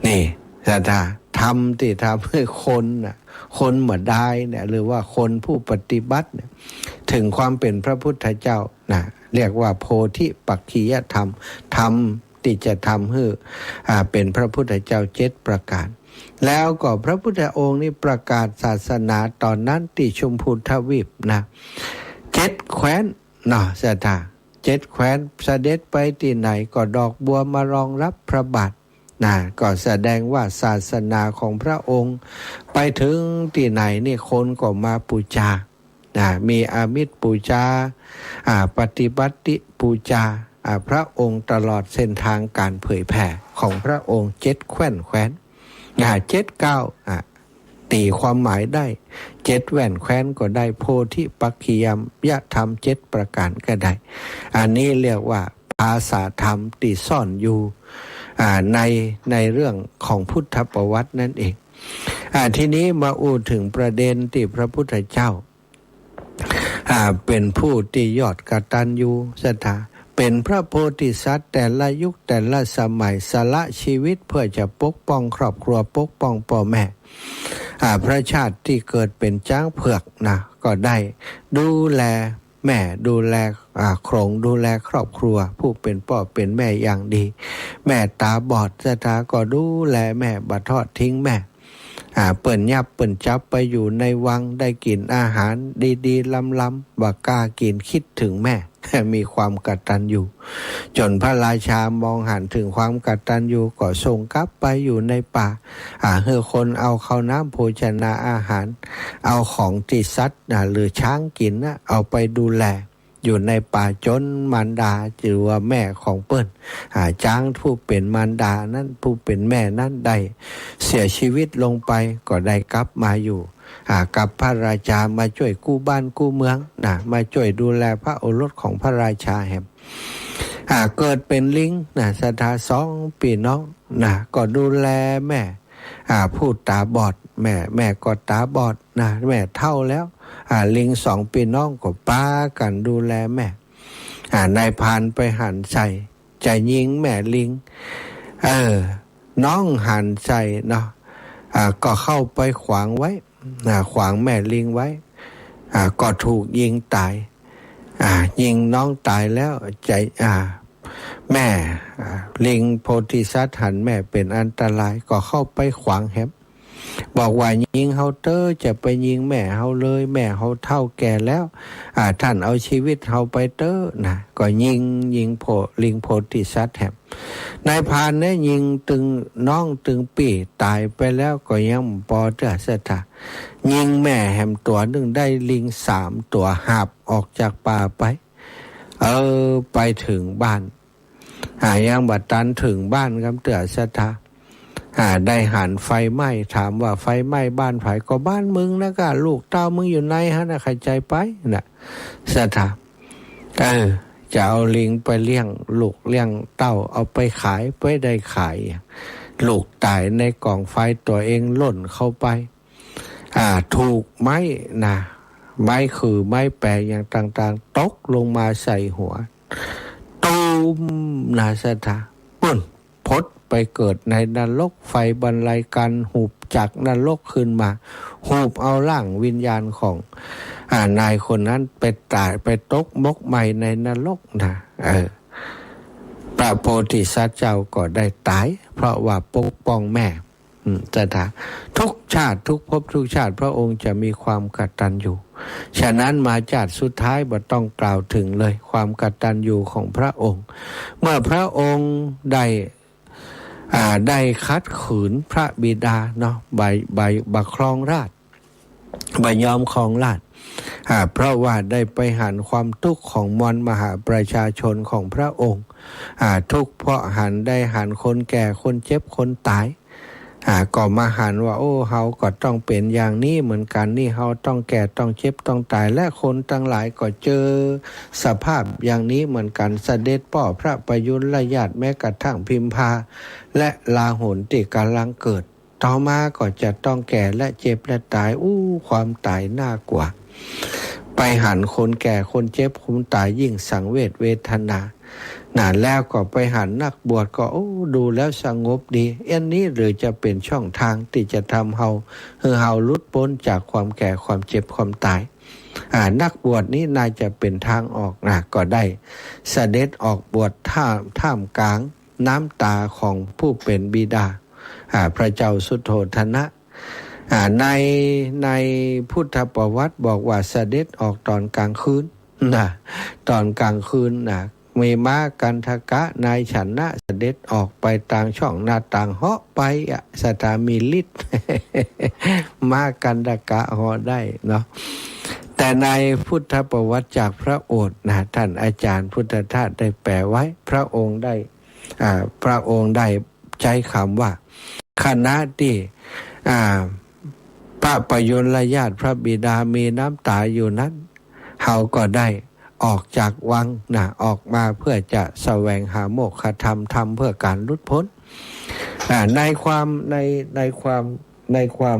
นี่ ศรัทธา ธรรมตี้ทำหื้อคนน่ะ คนบ่ดายเนี่ย หรือว่าคนผู้ปฏิบัติเนี่ย เถิงความเป๋นพระพุทธเจ้านะ เรียกว่าโพธิปักขิยธรรม ธรรมตี้จะทำหื้อ อ่า เป๋นพระพุทธเจ้าเจ็ดประก๋าน แล้วก็พระพุทธองค์นี้ประกาศศาสนาต๋อนนั้นตี้ชมพูทวีปนะ เจ็ดแคว้นเนาะ ศรัทธา เจ็ดแคว้น เสด็จไปตี้ไหนก็ดอกบัวมารองรับพระบาท นะ ก็แสดงว่าศาสนาของพระองค์ไปเถิงตี้ไหนนี่คนก็มาปู๋จา นะ มีอามิสปู๋จา อ่า ปฏิบัติปู๋จา อ่า พระองค์ตลอดเส้นทางก๋านเผยแผ่ของพระองค์เจ็ดแคว้นแคว้น นะ เจ็ดก้าว อ่า ตี๋ความหมายได้ เจ็ดแว่นแคว้นก็ได้ โพธิปักขิยธรรมเจ็ดประก๋านก็ได้ อันนี้เรียกว่าภาษาธรรมตี้ซ่อนอยู่ อ่า ใน ในเรื่องของพุทธประวัตินั่นเอง อ่า ทีนี้มาอู้เถิงประเด็นตี้พระพุทธเจ้า อ่า เป๋นผู้ตี้ยอดกตัญญู ศรัทธา เป๋นพระโพธิสัตว์แต่ละยุคแต่ละสมัย สละชีวิตเพื่อจะปกป้องครอบครัว ปกป้องป้อแม่ อ่า พระชาติตี้เกิดเป๋นจ๊างเผือกนะ ก็ได้ดูแลแม่ ดูแล อ่า โขลง ดูแลครอบครัว ผู้เป๋นป้อเป๋นแม่อย่างดี แม่ต๋าบอด ศรัทธา ก็ดูแลแม่ บ่ทอดทิ้งแม่ อ่า เปิ้นยับเปิ้นจับไปอยู่ในวัง ได้กิ๋นอาหารดีๆ ล้ำๆ บ่กล้ากิ๋น กึ๊ดเถิงแม่ มีความกตัญญู จ๋นพระราชามองหันเถิงความกตัญญู ก็ส่งกลับไปอยู่ในป่า อ่า หื้อคนเอาข้าวน้ำโภชนาอาหาร เอาของตี้สัตว์ อ่า หรือจ๊างกิ๋นนะ เอาไปดูแล อยู่ในป่าจ๋นมารดา หรือว่าแม่ของเปิ้น อ่า จ๊างผู้เป๋นมารดานั้น ผู้เป๋นแม่นั้นได้เสียชีวิตลงไป ก็ได้กลับมาอยู่ อ่า กับพระราชา มาจ้วยกู้บ้านกู้เมืองนะ มาจ้วยดูแลพระโอรสของพระราชาแหม อ่า อ่า เกิดเป๋นลิงนะ ศรัทธา สองปี้น้องนะ ก็ดูแลแม่ อ่า ผู้ต๋าบอด แม่ แม่ก็ต๋าบอดนะ แม่เฒ่าแล้ว อ่า ลิงสองปี้น้องก็ปากั๋นดูแลแม่ อ่า นายพรานไปหันใส่ จะยิงแม่ลิง เออ น้องหันใส่เนาะ อ่า ก็เข้าไปขวางไว้ อ่า ขวางแม่ลิงไว้ อ่า ก็ถูกยิงต๋าย อ่า ยิงน้องต๋ายแล้ว จะ อ่า แม่ อ่า ลิงโพธิสัตว์หันแม่เป๋นอันตราย ก็เข้าไปขวางแหม บอกว่า ยิงเฮาเต๊อะ จะไปยิงแม่เฮาเลย แม่เฮาเฒ่าแก่แล้ว อ่า ต้านเอาชีวิตเฮาไปเต๊อะนะ ก็ยิง ยิงโพ ลิงโพธิสัตว์แหม นายพรานเนี่ยยิงตึงน้องตึงปี้ต๋ายไปแล้วก็ยังบ่ปอเตื้อศรัทธา ยิงแม่แหมตั๋วนึ่ง ได้ลิงสามตั๋วหาบออกจากป่าไป เออ ไปเถิงบ้าน อ่า ยังบ่ตันเถิงบ้านกำเตื้อศรัทธา อ่า ได้หันไฟไหม้ ถามว่า ไฟไหม้บ้านใผ ก็บ้านมึงนะก้า ลูกเต้ามึงอยู่ในหั้นนะ ใค่ใจ๋ไปนะ ศรัทธา เออ จะเอาลิงไปเลี้ยงลูกเลี้ยงเต้า เอาไปขาย ไปได้ขาย ลูกต๋ายในก๋องไฟ ตั๋วเองล่นเข้าไป อ่า ถูกไม้นะ ไม้ขื่อไม้แป๋อย่างต่างๆ ตกลงมาใส่หัว ตูมนะศรัทธา ปุ้น พดไปเกิดในนรก ไฟบรรลัยกัณฑ์หุบจากนรกขึ้นมา หุบเอาร่างวิญญาณของ อ่า นายคนนั้นไปต๋าย ไปตกหมกไหม้ในนรกนะ เออ พระโพธิสัตว์เจ้าก็ได้ต๋าย เพราะว่าปกป้องแม่ อืม ศรัทธา ทุกชาติทุกภพทุกชาติพระองค์จะมีความกตัญญู ฉะนั้นมาชาติสุดท้ายบ่ต้องกล่าวเถิงเลย ความกตัญญูของพระองค์ เมื่อพระองค์ได้ อ่า ได้ขัดขืนพระบิดาเนาะ บ่ บ่ บ่ครองราชย์ บ่ยอมครองราชย์ อ่า เพราะว่าได้ไปหันความทุกข์ของมวลมหาประชาชนของพระองค์ อ่า ทุกข์เพราะหัน ได้หันคนแก่คนเจ็บคนต๋าย อ่า ก็มาหันว่า โอ้ เฮาก็ต้องเป๋นอย่างนี้เหมือนกั๋นนี่ เฮาต้องแก่ต้องเจ็บต้องต๋าย และคนตังหลายก็เจอสภาพอย่างนี้เหมือนกั๋น เสด็จป้อพระปยุรญาติ แม้กระทั่งพิมพา และราหุลตี้ก่ำลังเกิด ต่อมาก็จะต้องแก่และเจ็บและต๋าย อู้ ความต๋ายน่ากลัว ไปหันคนแก่คนเจ็บคนต๋ายยิ่งสังเวชเวทนา นะ แล้วก็ไปหันนักบวชก็ โอ้ ดูแล้วสงบดี อันนี้หรือจะเป๋นช่องทางตี้จะทำเฮา หื้อเฮาหลุดป๊นจากความแก่ความเจ็บความต๋าย อ่า นักบวชนี้น่าจะเป๋นทางออกนะ ก็ได้เสด็จออกบวชท่าม ท่ามกลางน้ำต๋าของผู้เป๋นบิดา อ่า พระเจ้าสุโธทนะ อ่า ใน ในพุทธประวัติบอกว่าเสด็จออกต๋อนกลางคืนนะ ต๋อนกลางคืนนะ มีม้ากันทกะนายชนะเสด็จออกไปตางช่องหน้าต่างเหาะไปอะ ศรัทธา มีฤทธิ์ ม้ากันทกะเหาะได้เนาะ แต่ในพุทธประวัติจากพระโอษฐ์นะ ท่านอาจารย์พุทธทาสได้แปลไว้ พระองค์ได้ อ่า พระองค์ได้ใจ๊กำว่า ขณะตี้ อ่า พระปยุรญาติพระบิดามีน้ำต๋าอยู่นั้น เฮาก็ได้ออกจากวังนะ ออกมาเพื่อจะแสวงหาโมกขธรรม ธรรมเพื่อการหลุดป๊น อ่า ในความ ใน ในความ ในความ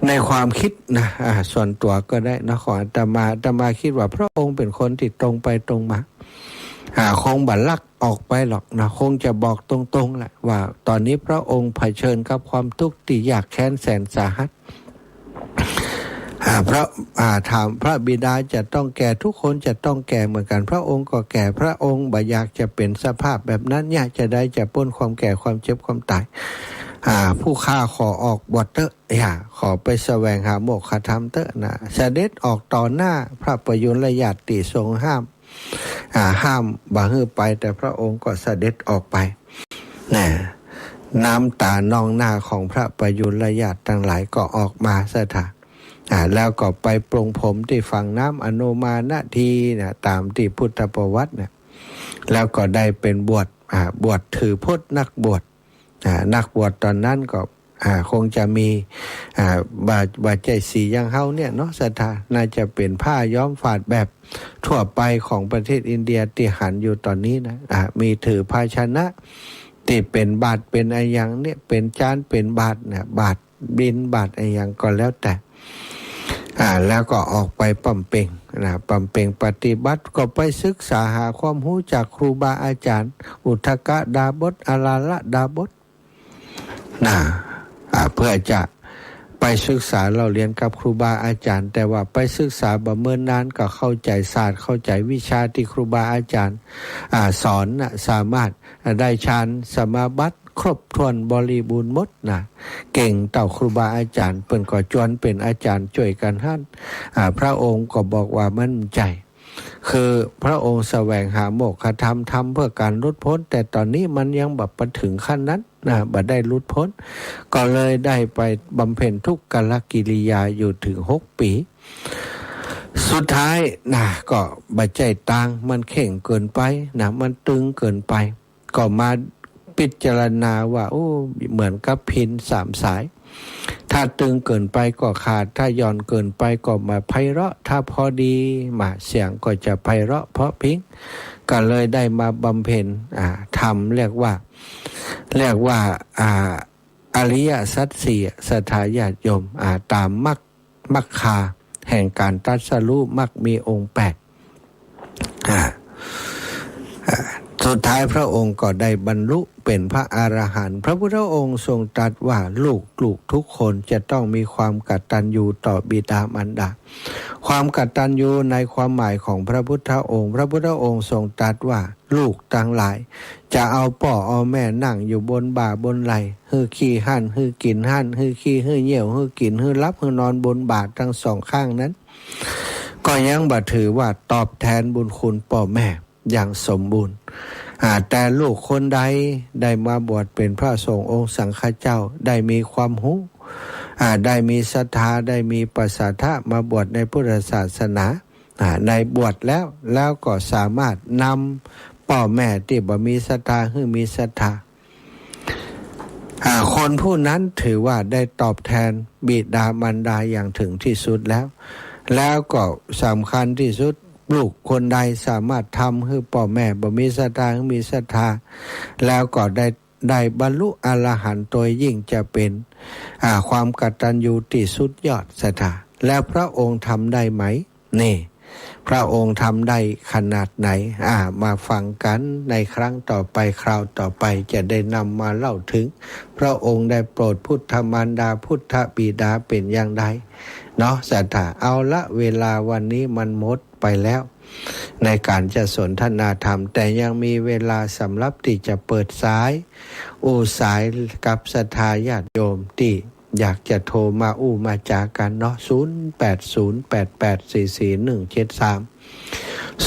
ในความคิดนะ อ่า ส่วนตั๋วก็ได้นะ ของอาตมา อาตมาคิดว่าพระองค์เป๋นคนตี้ตรงไปตรงมา อ่า คงบ่ลักออกไปหรอกนะ คงจะบอกตรงๆ แหละว่าต๋อนนี้พระองค์เผชิญกับความทุกข์ตี้ยากแค้นแสนสาหัส อ่า พระ อ่า ถาม พระบิดาจะต้องแก่ ทุกคนจะต้องแก่เหมือนกั๋น พระองค์ก็แก่ พระองค์บ่อยากจะเป๋นสภาพแบบนั้น อยากจะได้จะป๊นความแก่ความเจ็บความต๋าย อ่า ผู้ข้าขอออกบวชเต๊อะ อย่า ขอไปแสวงหาโมกขธรรมเต๊อะนะ เสด็จออกต่อหน้าพระปยุรญาติตี้ทรงห้าม อ่า ห้ามบ่หื้อไป แต่พระองค์ก็เสด็จออกไป นะ น้ำต๋านองหน้าของพระปยุรญาติตังหลายก็ออกมา ศรัทธา อ่า แล้วก็ไปปลงผมตี้ฝั่งน้ำอโนมานาทีนะ ต๋ามตี้พุทธประวัตินะ แล้วก็ได้เป๋นบวช อ่า บวชถือพจน์นักบวช อ่า นักบวชต๋อนนั้นก็ อ่า คงจะมี อ่า บ่า บ่าใจ้สีอย่างเฮาเนี่ยเนาะ ศรัทธา น่าจะเป๋นผ้าย้อมฝาดแบบทั่วไปของประเทศอินเดียตี้หันอยู่ต๋อนนี้นะ อ่า มีถือภาชนะตี้เป๋นบาตรเป๋นอะหยังเนี่ย เป๋นจานเป๋นบาตรนะ บาตรบิณฑบาตรอะหยังก็แล้วแต่ อ่า แล้วก็ออกไปบำเพ็ญนะ บำเพ็ญปฏิบัติ ก็ไปศึกษาหาความฮู้จากครูบาอาจ๋ารย์ อุทกดาบส อาราละดาบส นะ อ่า เปื้อจะไปศึกษาเล่าเฮียนกับครูบาอาจ๋ารย์ แต่ว่าไปศึกษาบ่เมินนานก็เข้าใจ๋ศาสตร์ เข้าใจ๋วิชาตี้ครูบาอาจ๋ารย์ อ่า สอนนะ สามารถได้ฌานสมาบัติครบถ้วนบริบูรณ์หมดนะ เก่งเต้าครูบาอาจ๋ารย์ เปิ้นก็จวนเป๋นอาจ๋ารย์จ้วยกั๋นหั้น อ่า พระองค์ก็บอกว่ามันใจ้ คือพระองค์แสวงหาโมกขธรรม ธรรมเพื่อก๋านหลุดพ้น แต่ต๋อนนี้มันยังบ่ไปเถิงขั้นนั้นนะ บ่ได้หลุดพ้น ก็เลยได้ไปบำเพ็ญทุกขกิริยาอยู่เถิงหกปี๋ สุดท้ายนะ ก็บ่ใจ้ตาง มันเข่งเกินไปนะ มันตึงเกินไป ก็มาพิจารณาว่า โอ้ เหมือนกับพิณสามสาย ถ้าตึงเกินไปก็ขาด ถ้าหย่อนเกินไปก็บ่ไพเราะ ถ้าพอดีมาเสียงก็จะไพเราะเพราะพริ้ง ก็เลยได้มาบำเพ็ญ อ่า ธรรม เรียกว่า เรียกว่า อ่า อริยสัจสี่ ศรัทธาญาติโยม อ่า ต๋ามมรรค มรรคาแห่งก๋านตรัสรู้ มรรคมีองค์แปด อ่า อ่า สุดท้ายพระองค์ก็ได้บรรลุเป๋นพระอรหันต์ พระพุทธองค์ทรงตรัสว่า ลูกๆ ทุกคนจะต้องมีความกตัญญูต่อบิดามารดา ความกตัญญูในความหมายของพระพุทธองค์ พระพุทธองค์ทรงตรัสว่า ลูกตังหลาย จะเอาป้อเอาแม่นั่งอยู่บนบ่าบนไหล่ หื้อขี้หั้น หื้อกิ๋นหั้น หื้อขี้ หื้อเยี่ยว หื้อกิ๋น หื้อหลับ หื้อนอนบนบ่าตังสองข้างนั้น ก็ยังบ่ถือว่าตอบแทนบุญคุณป้อแม่อย่างสมบูรณ์ อ่า แต่ลูกคนใดได้มาบวชเป๋นพระสงฆ์องค์สังฆเจ้า ได้มีความฮู้ อ่า ได้มีศรัทธา ได้มีปสัทธะมาบวชในพุทธศาสนา อ่า ได้บวชแล้ว แล้วก็สามารถนำป้อแม่ตี้บ่มีศรัทธาหื้อมีศรัทธา อ่า คนผู้นั้นถือว่าได้ตอบแทนบิดามารดาอย่างถึงที่สุดแล้ว แล้วก็สำคัญที่สุด ลูกคนใดสามารถทำหื้อป้อแม่บ่มีศรัทธาหื้อมีศรัทธา แล้วก็ได้ ได้บรรลุอรหันต์ โตยิ่งจะเป๋น อ่า ความกตัญญูตี้สุดยอด ศรัทธา แล้วพระองค์ทำได้ไหม นี่ พระองค์ทำได้ขนาดไหน อ่า มาฟังกั๋นในครั้งต่อไป คราวต่อไปจะได้นำมาเล่าถึง พระองค์ได้โปรดพุทธมารดา พุทธบิดาเป๋นอย่างใดเนาะ ศรัทธา เอาละ เวลาวันนี้มันหมดไปแล้ว ในก๋านจะสนทนาธรรม แต่ยังมีเวลาสำหรับตี้จะเปิดสาย อู้สายกับศรัทธาญาติโยมตี้อยากจะโทรมาอู้มาจ๋ากั๋นเนาะ ศูนย์แปดศูนย์แปดแปดสี่สี่หนึ่งเจ็ดสาม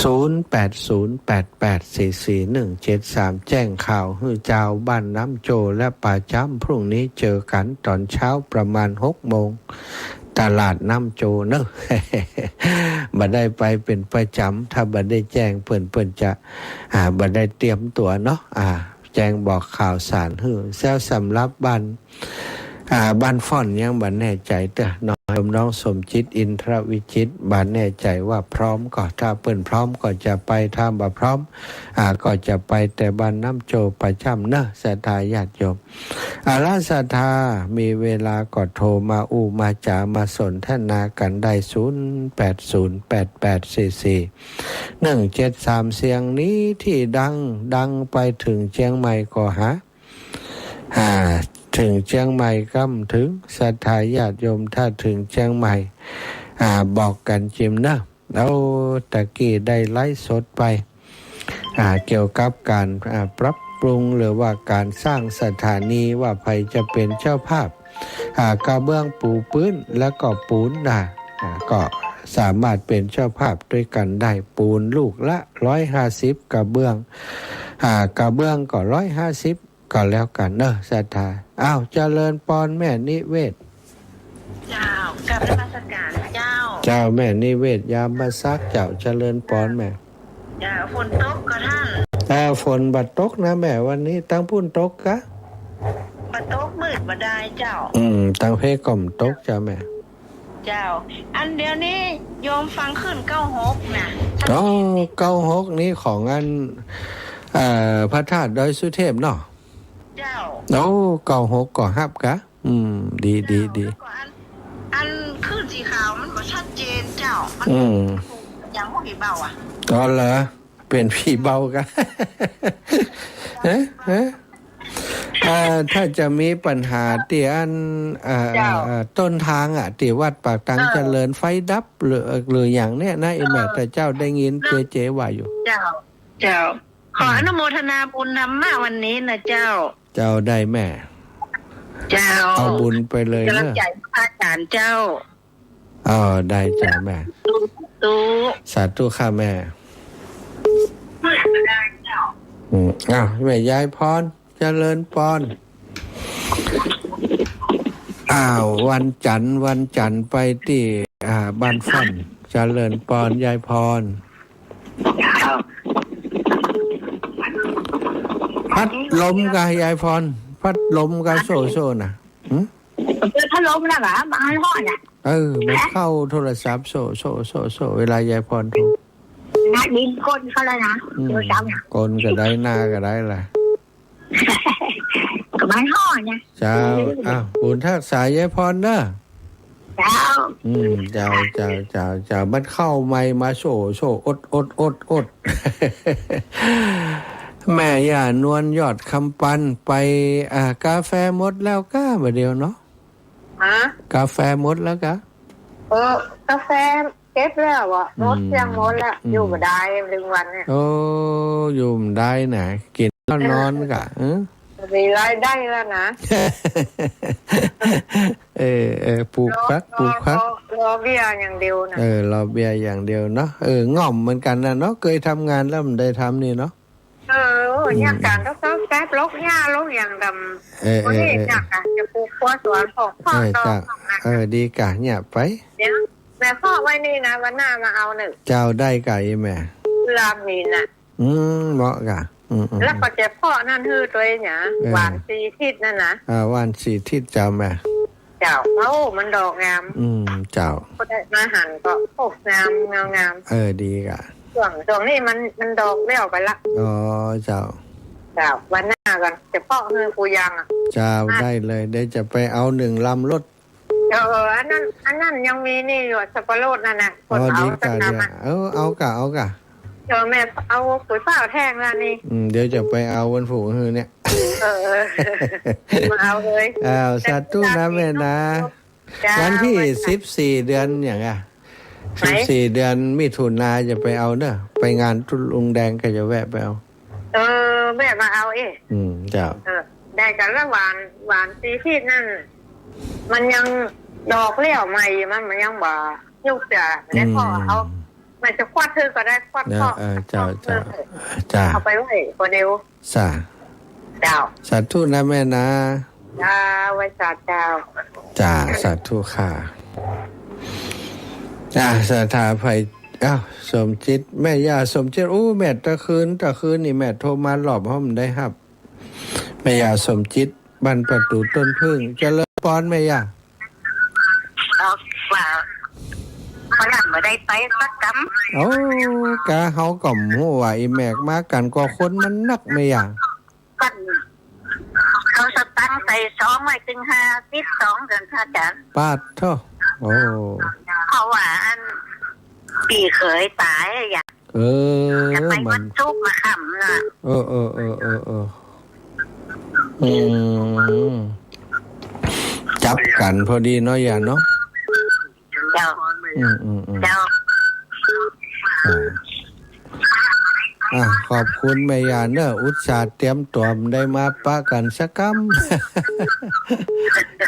ศูนย์แปดศูนย์แปดแปดสี่สี่หนึ่งเจ็ดสาม แจ้งข่าวหื้อจาวบ้านน้ำโจและป่าจ๊ำ พรุ่งนี้เจอกั๋นต๋อนเช้าประมาณหกโมง ตลาดน้ำโจเนาะ บ่ได้ไปเป๋นประจ๋ำ ถ้าบ่ได้แจ้งเปิ้น เปิ้นจะ อ่า บ่ได้เตรียมตั๋วเนาะ อ่า แจ้งบอกข่าวสารหื้อ แล้วสำหรับบ้าน อ่า บ้านฝ่อนยังบ่แน่ใจ๋เตื้อเนาะ โยมน้องสมจิต อินทรวิจิตร บ่แน่ใจ๋ว่าพร้อมก่อ ถ้าเปิ้นพร้อมก็จะไป ถ้าบ่พร้อม อ่า ก็จะไปแต่บ้านน้ำโจป่าจ๊ำเนาะ ศรัทธาญาติโยม เอาละ ศรัทธา มีเวลาก็โทรมาอู้มาจ๋ามาสนทนากั๋นได้ ศูนย์แปดศูนย์แปดแปดสี่สี่หนึ่งเจ็ดสาม เสียงนี้ตี้ดัง ดังไปเถิงเจียงใหม่ก็หา อ่า เถิงเจียงใหม่ก้ำเถิง ศรัทธาญาติโยม ถ้าเถิงเจียงใหม่ อ่า บอกกั๋นจิมเนาะ แล้วตะกี้ได้ไลฟ์สดไป อ่า เกี่ยวกับก๋าน อ่า ปรับปรุงหรือว่าก๋านสร้างสถานี ว่าใผจะเป๋นเจ้าภาพ อ่า กระเบื้องปูพื้นแล้วก็ปูนนะ อ่า ก็สามารถเป๋นเจ้าภาพตวยกั๋นได้ ปูนลูกละร้อยห้าสิบ กระเบื้อง อ่า กระเบื้องก็ร้อยห้าสิบ ก็แล้วกั๋นเนาะ ศรัทธา อ้าว เจริญปอนแม่นิเวศ เจ้า กราบนมัสการเจ้า เจ้า แม่นิเวศ ยามบ่สัก เจ้า เจริญปอนแม่ เจ้า ฝนตกก่อต้าน เออ ฝนบ่ตกนะแม่ วันนี้ ตังปุ้นตกกา บ่ตกมืดบ่ได้เจ้า อืม ตางเพก็บ่ตกเจ้าแม่ เจ้า อันเดี๋ยวนี้โยมฟังคลื่นเก้าหกนะ อ๋อ เก้าหกนี่ของอัน เอ่อ พระธาตุดอยสุเทพเนาะ เจ้า โอ้ เก้าหกก็ฮับกะ อืม ดี ดี ดี แล้วก็อัน อันคลื่นสีขาวมันก็ชัดเจนเจ้า มัน อืม ยังบ่ผีเบาอ่ะ อ๋อเหรอ เป๋นผีเบากะ ฮะ ฮะ อ่า ถ้าจะมีปัญหาตี้อัน อ่า เจ้า อ่า ต้นทางอะ ตี้วัดปากตัง เออ เจริญไฟดับ หรือ หรืออย่างเนี้ยนะ อีแม่ เออ แต่เจ้าได้ยิน เออ เจเจว่าอยู่ เจ้า เจ้า ขออนุโมทนาบุญนำมาวันนี้นะเจ้า เจ้าได้แม่ เจ้า เอาบุญไปเลยเนอะ กำลังใจพระอาจารย์เจ้า อ๋อ ได้เจ้าแม่ สาธุ สาธุค่ะแม่ อืม อ้าว แม่ยายพร เจริญพร อ้าว วันจันทร์ วันจันทร์ไปตี้ อ่า บ้านฟั่น เจริญพร ยายพร พัดลมกะ ยายพร พัดลมกะ โซ่ๆ น่ะ หึ เปิดพัดลมแล้วกะ บ่ฮ้อนอ่ะ เออ มันเข้าโทรศัพท์ โซ่ๆ ๆ ๆ เวลายายพรโทร หน้าดินก้นเข้าแล้วนะ อืม โทรศัพท์น่ะ ก้นก็ได้ หน้าก็ได้ล่ะ ก็มันฮ้อนนะ เจ้า อ้าว บุญฮักษายายพรเนอะ เจ้า อืม เจ้า เจ้า เจ้า เจ้า มันเข้าใหม่มา โซ่ๆ อดๆ อดๆ แม่ย่านวลยอดคำปันไป อ่า กาแฟหมดแล้วก้า บ่าเดียวเนาะ ฮะ กาแฟหมดแล้วกะ เออ กาแฟเก็บแล้วอ่ะ หมด อืม เกลี้ยงหมดแล้ว อืม อยู่บ่ได้หนึ่งวันเนี่ย โอ้ อยู่บ่ได้นะ กินแล้วนอนกะ เออ เออ มีรายได้แล้วนะ เออ เออ ปลูกผัก รอ ปลูกผัก รอ รอเบี้ยอย่างเดียวนะ เออ รอเบี้ยอย่างเดียวเนาะ เออ ง่อมเหมือนกั๋นนะเนาะ เกยทำงานแล้วบ่ได้ทำนี่เนาะ เออ อืม เนี่ยก๋านต้องแป๊บๆ ลกหญ้าลกอย่างดำ เออ วันนี้ เออ เออ เนี่ยก๋านจะปลูกครัวสวนของพ่อ เออ ต่อ เจ้า ของนะ เออ ดีกะ เนี่ยไป เดี๋ยวแม่เพาะไว้นี่นะ วันหน้ามาเอาหนึ่ง เจ้าได้กะ อีแม่ ลามีน่ะ อืม เหมาะกะ อืม อืม แล้วก็จะเพาะนั่นหื้อตวยเนี่ย เออ หว่านสี่ทิศนั่นนะ อ่า หว่านสี่ทิศเจ้าแม่ เจ้า เอ้า มันดอกงาม อืม เจ้า ก็ได้มาหันก็ โอ้ งาม งาม งาม เออ ดีกะ ช่วง ช่วงนี้มัน มันดอกแล้วไปละ อ๋อ เจ้า เจ้า วันหน้าก่อน จะเพาะหื้อปูยังอ่ะ เจ้า อ่ะ ได้เลย เดี๋ยวจะไปเอาหนึ่งลำรถ เออ อันนั้น อันนั้นยังมีนี่อยู่ สับปะรดนั่นน่ะ อ๋อ ขนเอา ดีกะ สักกำ ดีกะ อ่ะ เออ เอากะ เอากะ เออ แม่เอาปุ๋ยเปล่าแท่งแล้วนี่ อืม เดี๋ยวจะไปเอาวันผูกหื้อเนี่ย เออ มาเอาเลย อ้าว สาธุนะแม่นะ เจ้า วันตี้ วันจันทร์ สิบสี่ เดือนอย่างอ่ะ ไหน สิบสี่ เดือนมิถุนาจะไปเอาเนอะ ไปงานตุ๊ลุงแดงก็จะแวะไปเอา เออ แม่มาเอาเอง อืม เจ้า เออ ได้กะ แล้วหว่าน หว่านสี่ทิศนั่น มันยังดอกเลี้ยวใหม่ มัน มันยังบ่ยุบจ้ะ แล้วก็เอา อืม มันจะควัดเธอก็ได้ ควัด เนอะ เคาะ เออ เจ้า เคาะ เจ้า เออ จ้า เอาไปไว้คนเดียว สา เจ้า สาธุนะแม่นะ จ้า ไหว้สาเจ้า จ้า สาธุค่ะ จ้า ศรัทธาไพ อ้าว สมจิต แม่ย่าสมจิต อู้ แม่ตะคืน ตะคืนนี่แม่โทรมาหลอบ เฮาบ่ได้ฮับ แม่ย่าสมจิต บ้านประตูต้นผึ้ง เจริญปอนแม่ย่า เอาว่า ฝรั่งบ่ได้ไปสักกำ โอ้ กะเฮาก็บ่ฮู้ว่าอีแม่มากั๋นกว่าคนมันนักแม่ย่า ก็เอาสตางค์ใส่ซองไว้ตึงห้าสิบซองเถินพระอาจารย์ ปาดโธ่ โอ้ เพราะว่าอันปี้เขยต๋ายอะ เออ จะไปวันศุกร์มาค่ำน่ะ เออ เออ เออ เออ เออ อืม จับกั๋นพอดีเนาะ ย่าเนาะ เจ้า อืม อืม อืม เจ้า อ่า อ่ะ ขอบคุณแม่ย่าเนอะ อุตส่าห์เตรียมตั๋วได้มาปะกั๋นสักกำ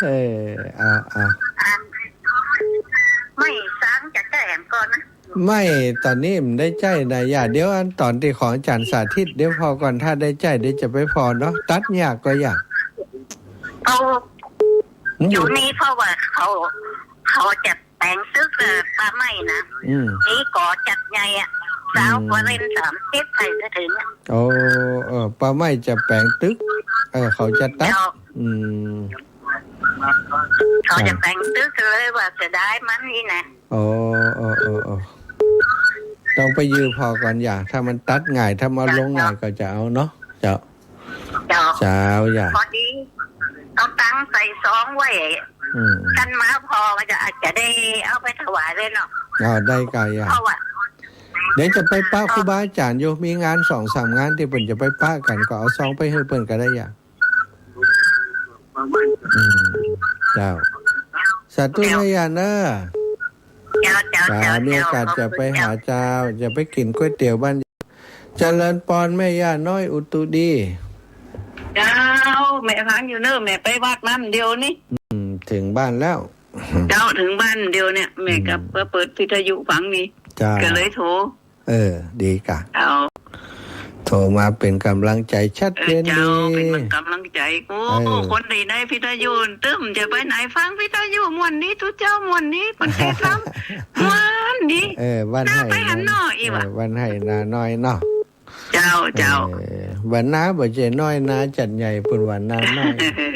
เออ เอา เอา อัน ไม่สร้างจะแจ้งก่อนนะ ไม่ ต๋อนนี้บ่ได้ใจ๊นะย่า เดี๋ยวอันต๋อนตี้ของอาจ๋ารย์สาธิต เดี๋ยวผ่อก่อน ถ้าได้ใจ๊ เดี๋ยวจะไปผ่อเนาะ ตัดยากก็ยาก เอา อืม อยู่นี่เพราะว่าเขา เขาจะแป๋งตึก เอ่อ ป่าไม้นะ อืม นี่ก่อจัดใหญ่อะ อืม สาวกว่าเล่นสามสิบไปจะถึงอะ โอ้ เออ ป่าไม้จะแป๋งตึก เออ เขาจะตัด เจ้า อืม เขาจะแต่งตึกเลยว่าเสียดายมันนี่นะ อ๋อ อ๋อ อ๋อ อ๋อ ต้องไปยื้อผ่อก่อนอย่า ถ้ามันตัดง่าย ถ้ามันลงง่ายก็จะเอาเนาะ เจ้า เจ้า เจ้า อย่า พอดี เอาตังค์ใส่ซองไว้ อืม คันมาผ่อก็จะ อาจจะได้เอาไปถวายเลยเนาะ อ๋อ ได้ก่ะอย่า เพราะว่า เดี๋ยวจะไปปะครูบาอาจารย์อยู่ มีงานสองสามงานตี้เปิ้นจะไปปะกั๋น ก็เอาซองไปหื้อเปิ้นก็ได้อย่า อืม เจ้า สาธุนะอย่าเนอะ เจ้า เจ้า เจ้า เจ้า มีโอกาสจะไปหาเจ้า จะไปกิ๋นก๋วยเตี๋ยวบ้าน เจริญปอนแม่ย่าน้อยอุตุดี เจ้า แม่ฟังอยู่เนอะ แม่ไปวัดมาเดี๋ยวนี้ อืม เถิงบ้านแล้ว เจ้า เถิงบ้านเดี๋ยวเนี่ย แม่ก็ อืม เปิดวิทยุฟังนี่ เจ้า ก็เลยโทร เออ ดีก่ะ เจ้า โทรมาเป๋นก๋ำลังใจ๋ ชัดเจนดี เออ เจ้า เป๋นก๋ำลังใจ๋ โอ้ เออ คนตี้ได้วิทยุตึ้มจะไปไหนฟังวิทยุม่วนดีตุ๊เจ้า ม่วนดี เปิ้นเตศน์ลำ ม่วนดี เออ วันไฮ่ น่าไปหันเนาะ นา อีหว่า เออ วันไฮ่นาน้อยเนาะ เจ้า เจ้า เออ วันนาบ่ใจ้น้อย นาจัดใหญ่ เปิ้นว่านาน้อย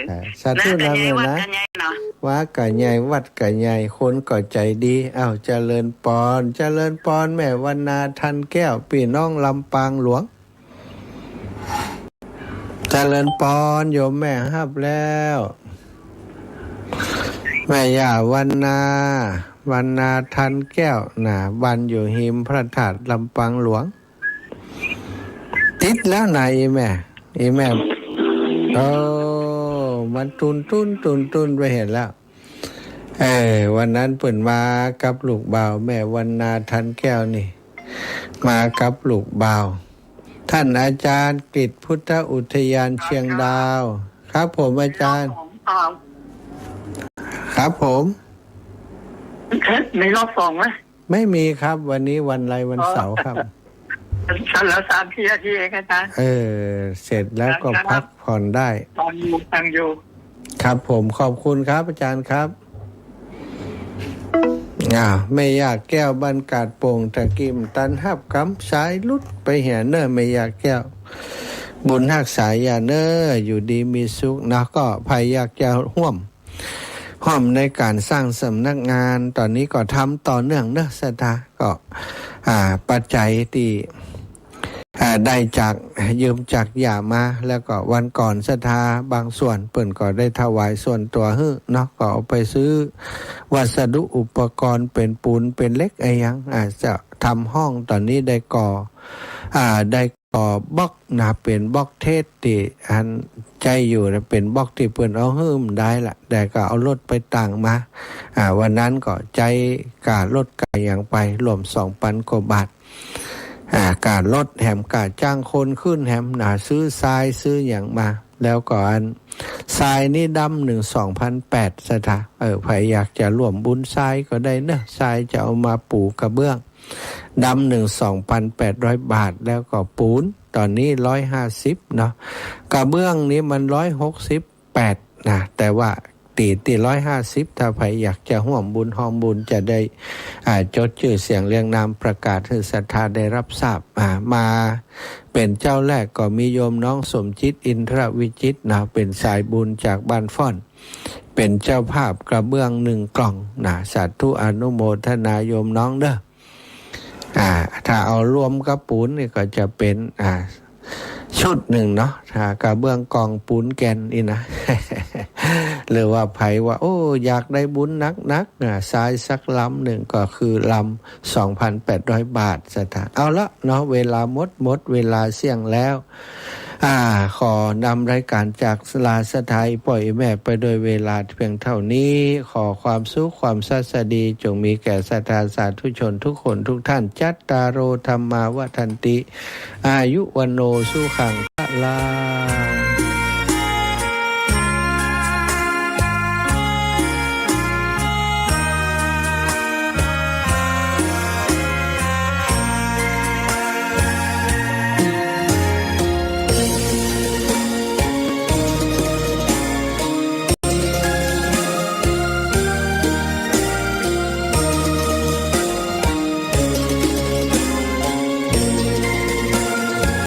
เออ สาธุนะแม่นะ วัดก็ใหญ่เนาะ วัดก็ใหญ่ วัดก็ใหญ่ คนก็ใจ๋ดี อ้าว เจริญปอน เจริญปอนแม่วันนา ทันแก้ว ปี้น้องลำปางหลวง เจริญปอนโยมแม่ฮับแล้ว แม่ย่าวันนา วันนา ทันแก้วนะ วันอยู่ฮิมพระธาตุลำปางหลวง ติดแล้วนะ อีแม่ อีแม่ โอ้ มันตุนตุนตุนตุนไปหั้นแล้ว เออ วันนั้นเปิ้นมากับลูกบ่าว แม่วันนา ทันแก้วนี่ มากับลูกบ่าว ท่านอาจารย์กฤษพุทธอุทยานเชียงดาว ครับผมอาจารย์ ครับผม มีรอบสองไหม ไม่มีครับ วันนี้วันอะไร วันเสาร์ครับ เหลือสามสี่นาทีเองอาจารย์ เออ เสร็จแล้วก็พักผ่อนได้ ฟังอยู่ ฟังอยู่ ครับผม ขอบคุณครับอาจารย์ครับ อ่า แม่ย่าแก้วบ้านกาดโป่ง ตะกี้บ่ตันฮับกำ สายหลุดไปหั้นเน่อ แม่ย่าแก้ว บุญฮักษาอย่าเน่อ อยู่ดีมีสุขเนาะ ก็ใผอยากจะฮ่วม ฮ่วมในก๋านสร้างสำนักงาน ต๋อนนี้ก็ทำต่อเนื่องเน่อ ศรัทธา ก็ อ่า ปัจจัยตี้ อ่า ได้จาก ยืมจากย่ามา แล้วก็วันก่อนศรัทธาบางส่วนเปิ้นก็ได้ถวายส่วนตั๋วหื้อเนาะ ก็เอาไปซื้อวัสดุอุปกรณ์เป๋นปูนเป๋นเหล็กอะหยัง อ่า จะทำห้อง ต๋อนนี้ได้ก่อ อ่า ได้ก่อบล็อกนะ เป๋นบล็อกเทสตี้อันใจ๊อยู่นะ เป๋นบล็อกตี้เปิ้นเอาหื้อบ่ได้ละ แต่ก็เอารถไปต่างมา อ่า วันนั้นก็ใจ๊ก๋ารถก๋าหยังไป รวมสองปันกว่าบาท อ่า ก๋ารถแหมก๋าจ้างคนขึ้นแหมนะ ซื้อทรายซื้อหยังมา แล้วก็อันทรายนี่ดำนึ่งสองปันแปด ศรัทธา เออ ใผอยากจะฮ่วมบุญทรายก็ได้เน่อ ทรายจะเอามาปูกระเบื้อง ดำนึ่งสองปันแปดร้อยบาท แล้วก็ปูน ต๋อนนี้ร้อยห้าสิบเนาะ กระเบื้องนี่มันร้อยหกสิบแปดนะ แต่ว่า ตี้ ตี้ร้อยห้าสิบ ถ้าใผอยากจะฮ่วมบุญฮ่อมบุญ จะได้ อ่า จดจื้อเสียงเรียงนาม ประกาศหื้อศรัทธาได้ฮับทราบ อ่า มาเป๋นเจ้าแรกก็มีโยมน้องสมจิต อินทรวิจิตรนะ เป๋นสายบุญจากบ้านฟ้อน เป๋นเจ้าภาพกระเบื้องนึ่งกล่องนะ สาธุอนุโมทนาโยมน้องเน่อ อ่า ถ้าเอารวมกับปูนนี่ก็จะเป๋น อ่า ชุดนึ่งเนาะ ถ้ากระเบื้องกล่องปูนแก่นนี่นะ หรือว่าใผว่า โอ้ อยากได้บุญนักๆ นะ ทรายสักลำนึ่งก็คือลำสองปันแปดร้อยบาท ศรัทธา เอาละเนาะ เวลาหมด หมดเวลาเสี้ยงแล้ว อ่า ขอนำรายก๋านจากลาศรัทธาป้อแม่ไปโดยเวลาเพียงเต้านี้ ขอความสุขความสวัสดีจงมีแก่ศรัทธาสาธุชนทุกคนทุกท่าน จัตตาโร ธัมมา วัฑฒันติ อายุ วัณโณ สุขัง พลัง